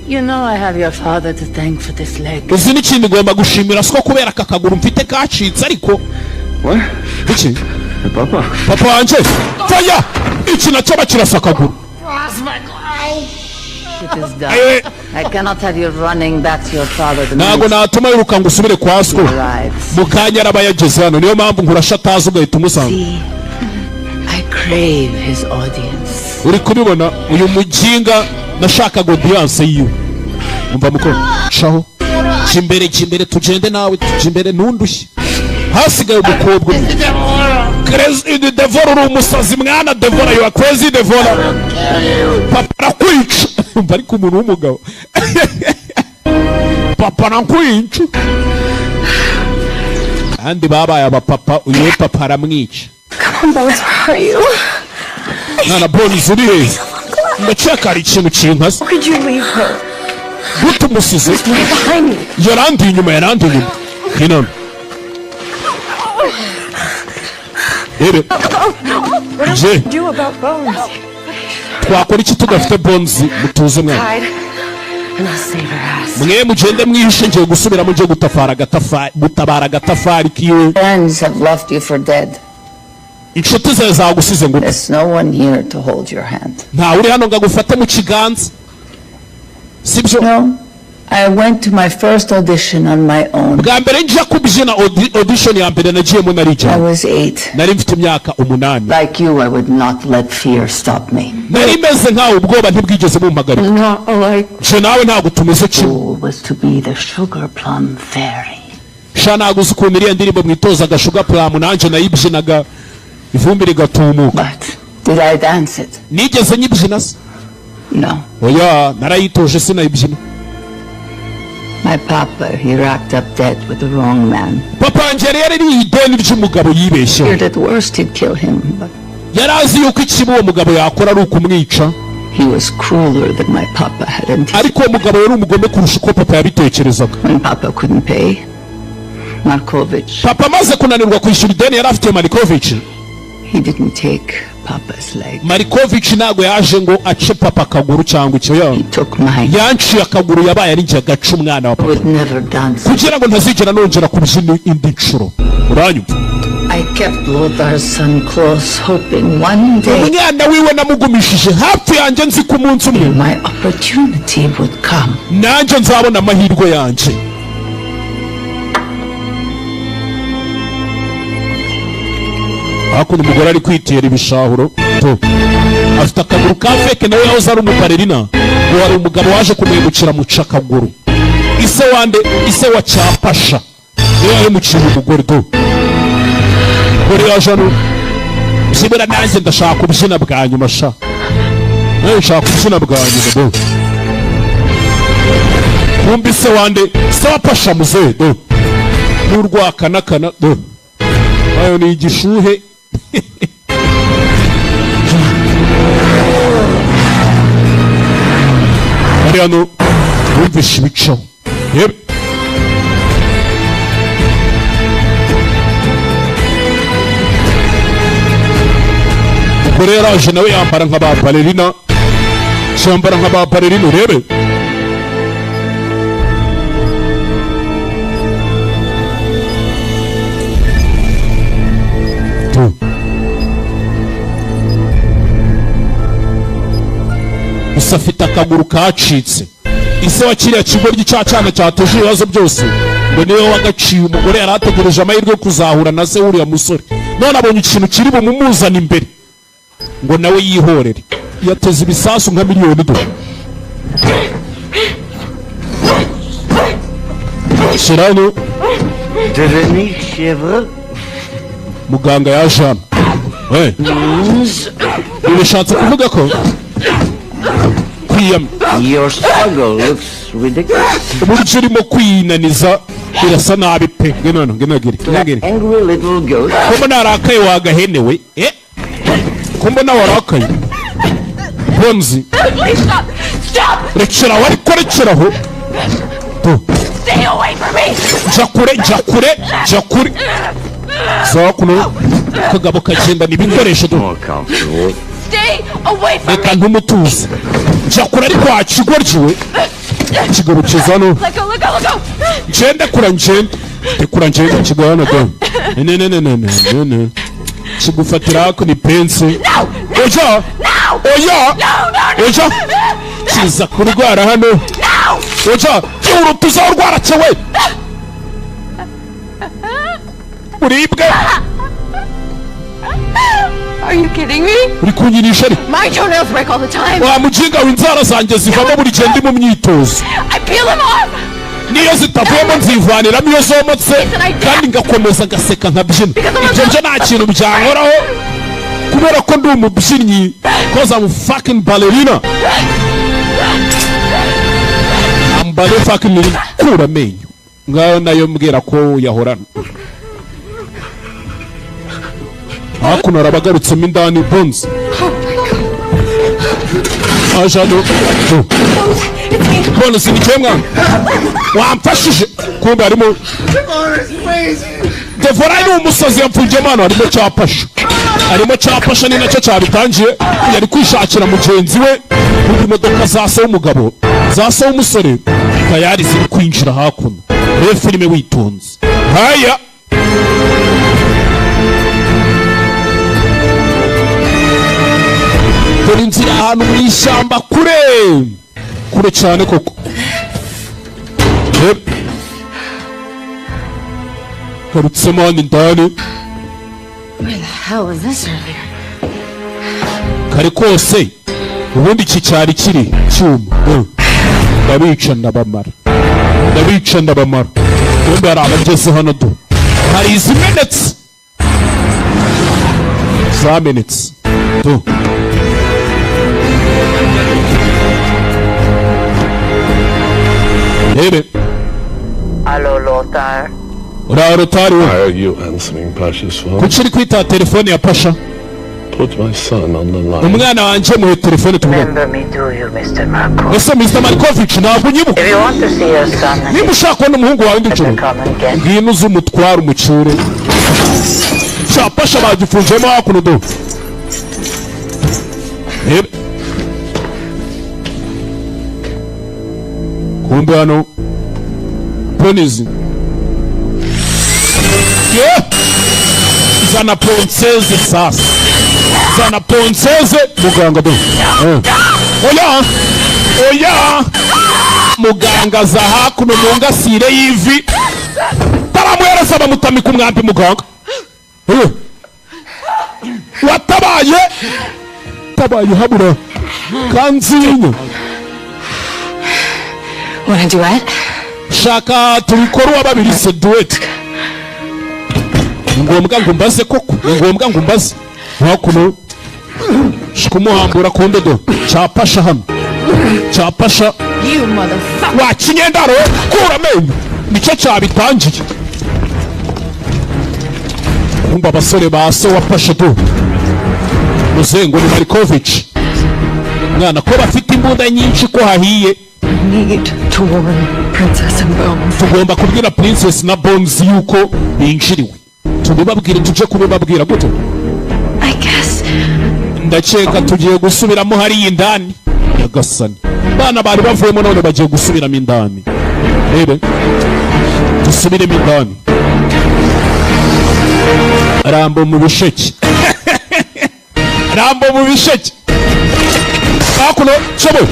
You know I have your father to thank for this leg. Uzi n'ikindi ngomba gushimira siko kubera aka kaguru mfite kacitse ariko. What? Iki? Papa. Papa wanje faya, iki nacyo bakirasa akaguru. It is done. Aye. I cannot have you running back to your father the Ntabwo minute natuma wiruka ngo usubire kwa he siko arrives. mu kanya araba yageze hano, niyo mpamvu nkurasha atazi ugahita umusanga. See, I crave his audience. Uri kubibona uyu muginga nashakaga audience yiwe. Umva muko caho, jya imbere, jya imbere, tugende nawe, tujya imbere, ntundushye. Hasigaye umukobwa umwe. Crazy Devora, uri umusazi mwana. Devora, you are crazy Devora, papa arakwica. Umva ariko umuntu w'umugabo, papa arakwica, kandi babaye abapapa, uyu we papa aramwica. Come on, Bones, where are you? Mwana Bones, uri hehe? Ndakeka hari ikintu kinkase. How could you leave her? Gute umusize? Right behind me. Yarandiye inyuma, yarandiye inyuma hino rebe. What Je. do we do about Bones? Twakora iki tudafite Bones? Mutuze mwana. Hide, and I'll save her ass. Mwe mugende mwihishe, ngiye gusubiramo, ngiye gutafara agatafari, gutabara agatafari kiwe. Friends have left you for dead. Inshuti zawe zagusize ngo There's no one here to hold your hand. ntawe uri hano ngo agufate mu kiganza, sibyo? No, I went to my first audition on my own. Bwa mbere njya kubyina audition ya mbere nagiyemo I narijyamo. was 8. Nari mfite imyaka 8. Like you, I would not let fear stop me. Nari meze nkawe, ubwoba ntibwigeze bumpagarika. Not alike. Nje nawe ntabwo tumeze kimwe. Goal was to be the sugar plum fairy. Sha, ntabwo uzi ukuntu iriya ndirimbo mwitozaga Sugar Plum nanjye nayibyinaga ivumbi rigatumuka. But did I dance it? Nigeze nyibyina se? No. Oya, narayitoje sinayibyina. My papa, he racked up debt with the wrong man. Papa wanjye yari yarariye ideni ry'umugabo yibeshyeho. Feared at worst he'd kill him, but Yari azi yuko ikibi uwo mugabo yakora ari ukumwica. he was crueler than my papa had anticipated. Ariko uwo mugabo yari umugome kurusha uko papa yabitekerezaga. When papa couldn't pay, Markovich, Papa amaze kunanirwa kwishyura ideni yari afitiye Marikovic, he didn't take papa's leg. Marikovic ntabwo yaje ngo ace papa akaguru cyangwa icyo ya He took mine. Yanciye akaguru, yabaye ari njye agaca umwana wa I papa. would never dance. Kugira ngo ntazigera nongera kubyina indi nshuro, uranyumva? I kept Lothar's son close, hoping one day Umwana wiwe namugumishije hafi yanjye, nzi ko umunsi umwe my opportunity would come. nanjye nzabona amahirwe yanjye. Hakuno umugore ari kwitera ibishahuro to afite akaguru ka fake, nawe yahoze ari umubalerina, ngo hari umugabo waje kumuhemukira muca akaguru. Ise wande? Ise wa Cyapasha niwe yahemukiye umugore do. Umugore yaje hano, byibura nanjye ndashaka kubyina bwa nyuma sha, nawe nshaka kubyina bwa nyuma do. Kumbi se wande? Se wa Pasha muzehe do n'urwakanakana do, ayo ni igishuhe. Bari hano bumvishe ibicaho. Yep. Ubwo rero araje nawe yambara nka ba balerina, yambara nka ba balerina, urebe. Tu. Gusa afite akaguru kacitse. Ise wa kiriya kigoryi cya cyana cyateje ibibazo byose ngo niwe wagaciye umugore. Yari ategereje amahirwe yo kuzahura na se w'uriya musore, none abonye ikintu kiri bumumuzane imbere ngo nawe yihorere, yateze ibisasu nka miliyoni do. Shyira hano. Devenir chèvre. Muganga yaje hano. Eh. Ibi bishatse kuvuga ko kwiyama. Your struggle looks ridiculous. Uburyo urimo kwinaniza birasa nabi pe. Ngwino hano, ngwino giri, ngwino giri. Angry little goat. Ko mbona warakaye wagahenewe, eh, ko mbona warakaye Bonzi? Please stop! Stop! Rekeraho ariko, rekeraho tu. Stay away from me! Jya kure, jya kure, jya kure. Sawa, kuno kagabo kagendana ibikoresho do. More comfortable. Stay away from Reka me! ntumutuze, jya kure. Ariko wakigoryiwe kigabo kiza hano. Let go, let go, let go! Ngende kura, ngende tekura, ngende kigwa hano do. Ne ne ne ne ne ne ne, kigufatira hakuno ipensi. Oya, oya, oya, kiza kurwara hano. Oya, byihura uzarwara cyewe uribwe. Are you kidding me? Uri kunyinisha ari? My toenails break all the time. Wa mujinga w'inzara zanjye zivamo buri gihe ndi mu myitozo. I peel them off. Niyo zitavuyemo nzivaniramo iyo zomotse, kandi ngakomeza ngaseka nkabyina. Ibyo byo nta kintu byankoraho kubera ko ndi umubyinnyi, 'cause I'm fucking ballerina, I'm ballet fucking. Kura amenyo ngayo nayo mbwira ko yahorana. Hakuno arabagarutsemo indani. Bones aje hano. Bones, ni cyo mwana wamfashije. Kumbe harimo Devora, ni umusazi yapfungiyemo hano. Harimo cyapasha, harimo cyapasha, ni nacyo cyabitangiye. Yari kwishakira mugenzi we. Kuko imodoka za se w'umugabo, za se w'umusore tayari ziri kwinjira hakuno. Reba filime witonze. Haya, dore inzira ahantu mu ishyamba kure kure cyane koko. Yep. Garutsemo hano indani. Where the hell was this earlier? Kare kose ubundi iki cyari kiri cyuma. Ndabica ndabamara, ndabica ndabamara. Ubundi hari abageze hano do, hari izimenetse, zamenetse do. Rebe. Hello, Lothar. Uraho Rotari we. Why are you answering Pasha's phone? Kuki uri kwitaba telefone ya Pasha? Put my son on the line. Umwana wanjye muhe telefone tuvugane. Remember me, do you, Mr. Markov? Ese Mr. Markovich, ntabwo unyibuka? If you want to see your son, Niba ushaka kubona umuhungu wawe nijoro, come and get ngwino uze umutware, umucyure. Cyapasha bagifungiyemo hakuno do. Rebe kumbe hano ponizi. Yeah! Zana ponseze sasa, zana ponseze muganga do. Oya, oya, muganga aza hakuno mu ngasire y'ivi, baramuhereza, bamutamika umwambi muganga. Watabaye tabaye habura kanzinya. Want a duet? Shaka tubikore uwa babiri se, duet? Ni ngombwa ngo mbaze koko? Ni ngombwa ngo mbaze? Hakuno kumuhambura ku ndodo cyapasha hano, cyapasha. You motherfucker. Wa kinyendaro, kura amenyo, nicyo cyabitangiye. Kumva abasore ba se wafashe do, muzengo ni Marikovic mwana, ko bafite imbunda nyinshi, ko hahiye. Need to warn Princess and Bones. Tugomba kubwira Princess na Bones yuko binjiriwe. Tubibabwire, tuje kubibabwira gute? I guess Ndakeka tugiye gusubiramo hariya indani. Nyagasani, bana bari bavuyemo none bagiye gusubiramo indani. Rebe, dusubiremo indani. Rambo mu bisheke, Rambo mu bisheke. Hakuno cobo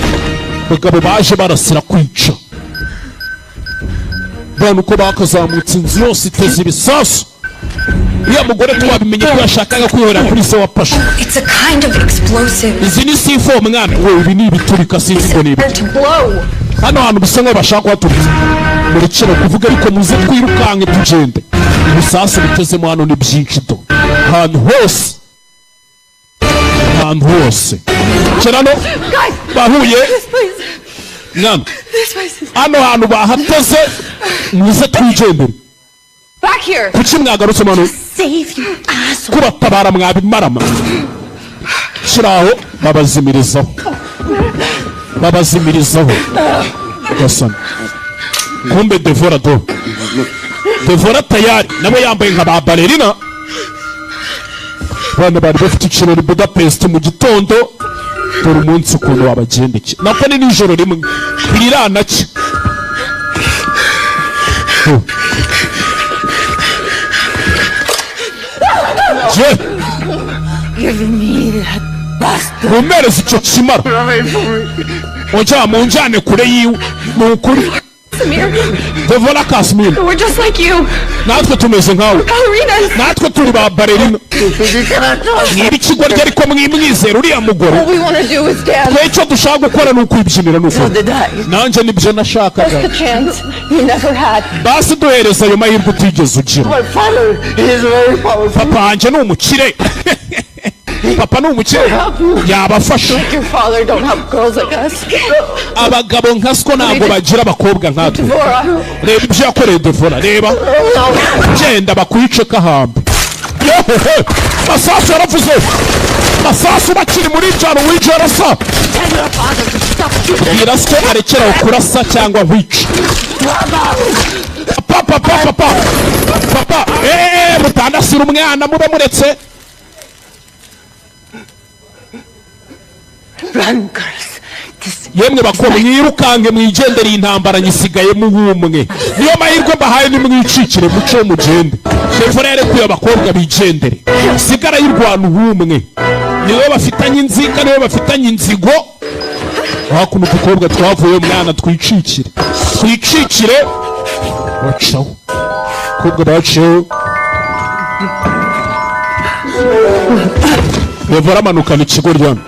bagabo baje barasira kwica bana, uko bakazamutse inzu yose iteze ibisasu. Uriya mugore twabimenye ko yashakaga kwihorera kuri se wa Pasha. It's a kind of explosive. Izi ni C4 mwana we, ibi ni ibiturika, sinzi ngo ni ibi. To blow. Hano hantu bisa nkaho bashaka kuhaturitsa. Murekere kuvuga, ariko muze twirukanke tugende. Ibisasu bitezemo hano ni byinshi do, ahantu hose, ahantu hose. Kerano Guys, bahuye. this place. Mwana, This place is hano hantu bahateze, muze twigendere. Back here. Kuki mwagarutse mano? Save you, asshole. Kubatabara mwabimarama. Shyiraho, babazimirizaho, babazimirizaho. Gasana, kumbe Devora do. Devora tayari nawe yambaye nka ba ballerina. Abana bari bafite ikirori Budapest mu gitondo. Dore umunsi ukuntu wabagendekeye, nako ni nijoro rimwe bwiranacyo. Oh. Je Give me that bastard. Mumpereze icyo kimara. Ujya munjyane kure yiwe, ni ukuri. Samir, Devora, Casimir. we're just like you. Natwe tumeze nkawe. Ballerinas. Natwe turi ba ballerina. Mwiba ikigoryi, ariko mwimwizera uriya mugore. All we want to do is dance. Twe icyo dushaka gukora ni ukwibyinira, ni ukuri. Did I? Nanjye nibyo nashakaga. That's the chance you never had. Basi duhereza ayo mahirwe utigeze ugira. My father is very powerful. Papa wanjye ni umukire, papa ni umukire, yabafasha. Your father don't help girls like us. Abagabo nka siko ntabwo bagira abakobwa nkatwe. Devora. Reba ibyo yakoreye Devora, reba. Genda bakwice kahambe. Yohehe, masasu yaravuze, masasu bakiri muri jano wice arasa. Bwira se arekeraho kurasa cyangwa nkwice. Papa, papa, papa, papa, eee, mutandasira umwana, mube muretse. Run, girls. This Yemwe bakobwa, mwirukange mwigendere, iyi ntambara nyisigayemo ubumwe, niyo mahirwe mbahaye. Nimwicikire muce mugende. Devora yarekuye abakobwa bigendere, sigara y'urwana ubumwe, niwe bafitanye inzika, niwe bafitanye inzigo. Hakuno udukobwa twavuye, mwana, twicikire, twicikire. Bacaho, abakobwa baciyeho. Devora amanukana ikigo ryano.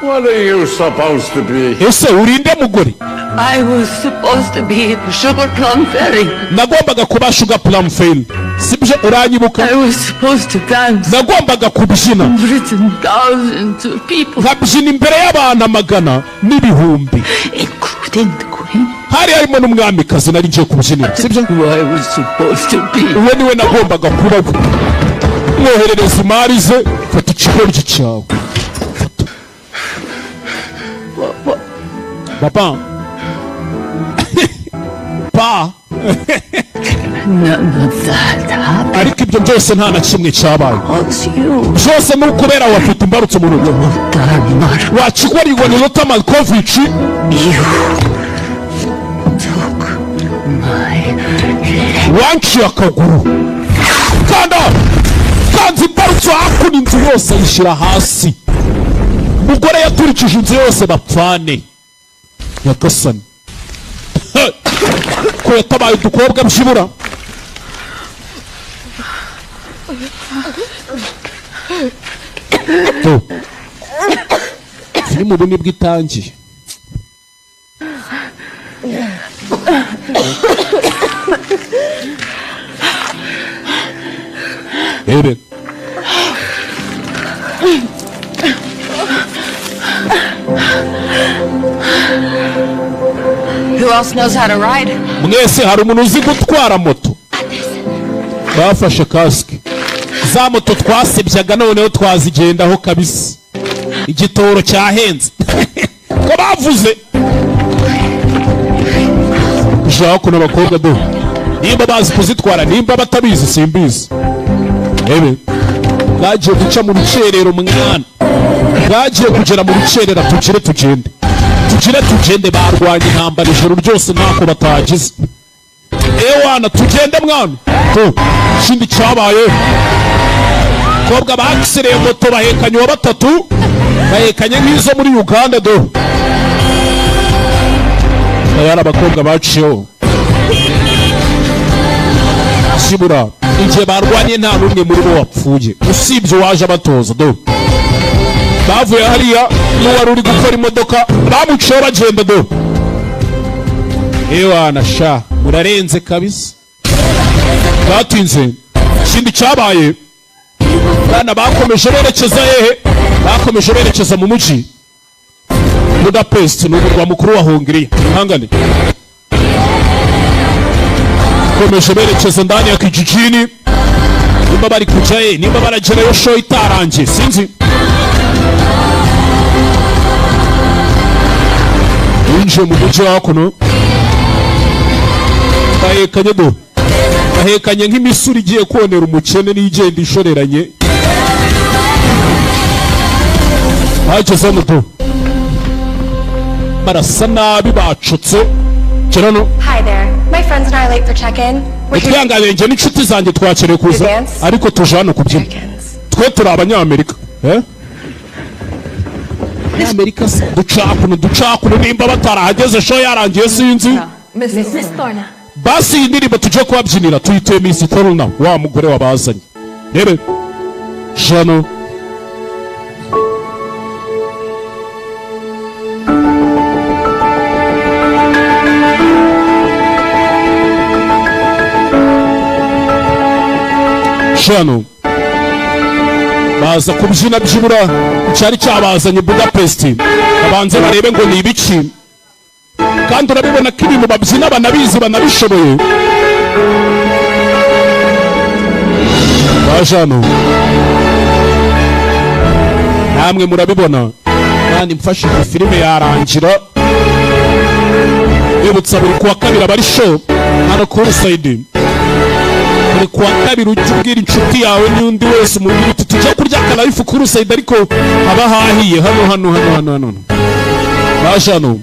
What are you supposed to be? Ese urinde mugore? I was supposed to be the Sugar Plum Fairy. Nagombaga kuba Sugar Plum Fairy, sibyo? Uranyibuka? I was supposed to dance Nagombaga kubyina written thousands of people, nkabyina imbere y'abantu amagana n'ibihumbi, including the queen. Hari harimo n'umwamikazi nari ngiye kubyinira, sibyo? Who I was supposed to be. Uwo niwe nagombaga kuba we. Mwoherereza imari ze. Fata ikigoryi cyawe. Fata. Papa, pa. None of that happened. Ariko ibyo byose nta na kimwe cyabaye. Was you, Byose ni ukubera wafite imbarutso mu rugo. Darmar? Wakigoryi ni Lota Malkovich. You took my leg. Wanciye akaguru. Kanda kanze imbarutso hakuno, inzu yose ayishyira hasi. Umugore yaturikije inzu yose bapfane. Nyagasani, ko yatabaye udukobwa byibura. Tu. Filime ubu nibwo itangiye. Rebe. Who else knows how to ride? Mwese hari umuntu uzi gutwara moto? Bafashe kasike za moto twasebyaga, noneho twazigendaho kabisa. Igitoro cyahenze ko bavuze hakuno. Abakobwa do nimba bazi kuzitwara, nimba batabizi simbizi. Ebe bwagiye guca mu rukerero, mwana, bwagiye kugera mu rukerera. Tugire tugende, tugire tugende. Barwanya intambara ijoro ryose, ntako batagize. Ewana, tugende mwana. Tu ikindi cyabaye, kobwa bakisereye moto bahekanye uwa batatu, bahekanye nk'izo muri Uganda. Do aya abakobwa baciyeho kibura. Igihe barwanye nta n'umwe muri bo wapfuye usibye uwaje abatoza. Do bavuye hariya, n'uwari uri gukora imodoka bamuciyeho bagenda. Do ewana sha, murarenze kabisa. Batinze. Ikindi cyabaye, bana bakomeje berekeza hehe? Bakomeje berekeza mu mujyi Budapest, ni umurwa mukuru wa Hongiriya. Ihangane, bakomeje berekeza ndani ya kijijini. Nimba bari kujya he, nimba baragerayo show itarangiye, sinzi. Binjiye mu mujyi wa hakuno. Bahekanye do, bahekanye nk'imisuri igiye konera umukene n'igenda ishoreranye. Bageze hano do, barasa nabi, bacutse kirano. Hi there. My friends and I are late for check-in. We're here. Utwihanganiye, njye n'inshuti zanjye twakereye kuza, ariko tuje hano kubyina. Twe turi Abanyamerika, eh? Abanyamerika se ducakuno ducakuno, nimba batarahageze show yarangiye, sinzi. Miss Thorna. Basi iyi ndirimbo tujye kubabyinira tuyituye Miss Thorna, wa mugore wabazanye. Rebe jano jano baza kubyina. Byibura cyari cyabazanye Budapest, babanze barebe ngo ni ibiki, kandi urabibona ko ibintu babyina banabizi, banabishoboye. Baje hano, namwe murabibona kandi mfashije filime yarangira. Bibutsa, buri kuwa kabiri aba ari show hano kuri sayidi. Buri kuwa kabiri ujya ubwira inshuti yawe n'undi wese, umubwira uti tujya kurya akarayifu kuri sayidi, ariko haba hahiye. Hano hano hano hano hano baje hano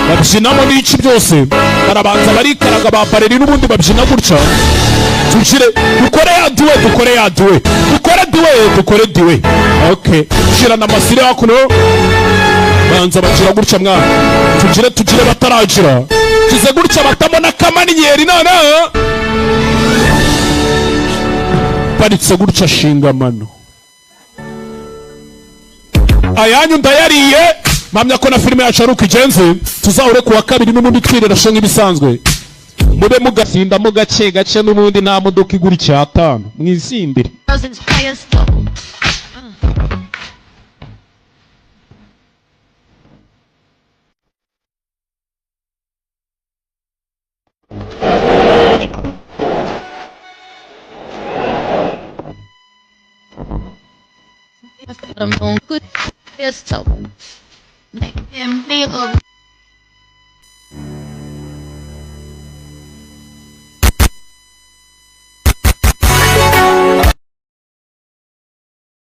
babyinamo n'iki byose, barabanza barikaraga ba bareri n'ubundi babyina gutya. Tugire dukore ya duwe, dukore ya duwe, dukore duwe, dukore duwe. Okay, shira amasire hakuno, banza bagira gutya mwana. Tugire tugire bataragira, kize gutya batamo n'akamaninyeri. None paritse gutya, shingamano ayanyu ndayariye. Mpamya ko na filime yacu ari uko igenze. Tuzahure kuwa kabiri n'ubundi twirera sho nk'ibisanzwe. Mube mugasindamo gake gake, n'ubundi nta modoka igura 5,000, mwisindire.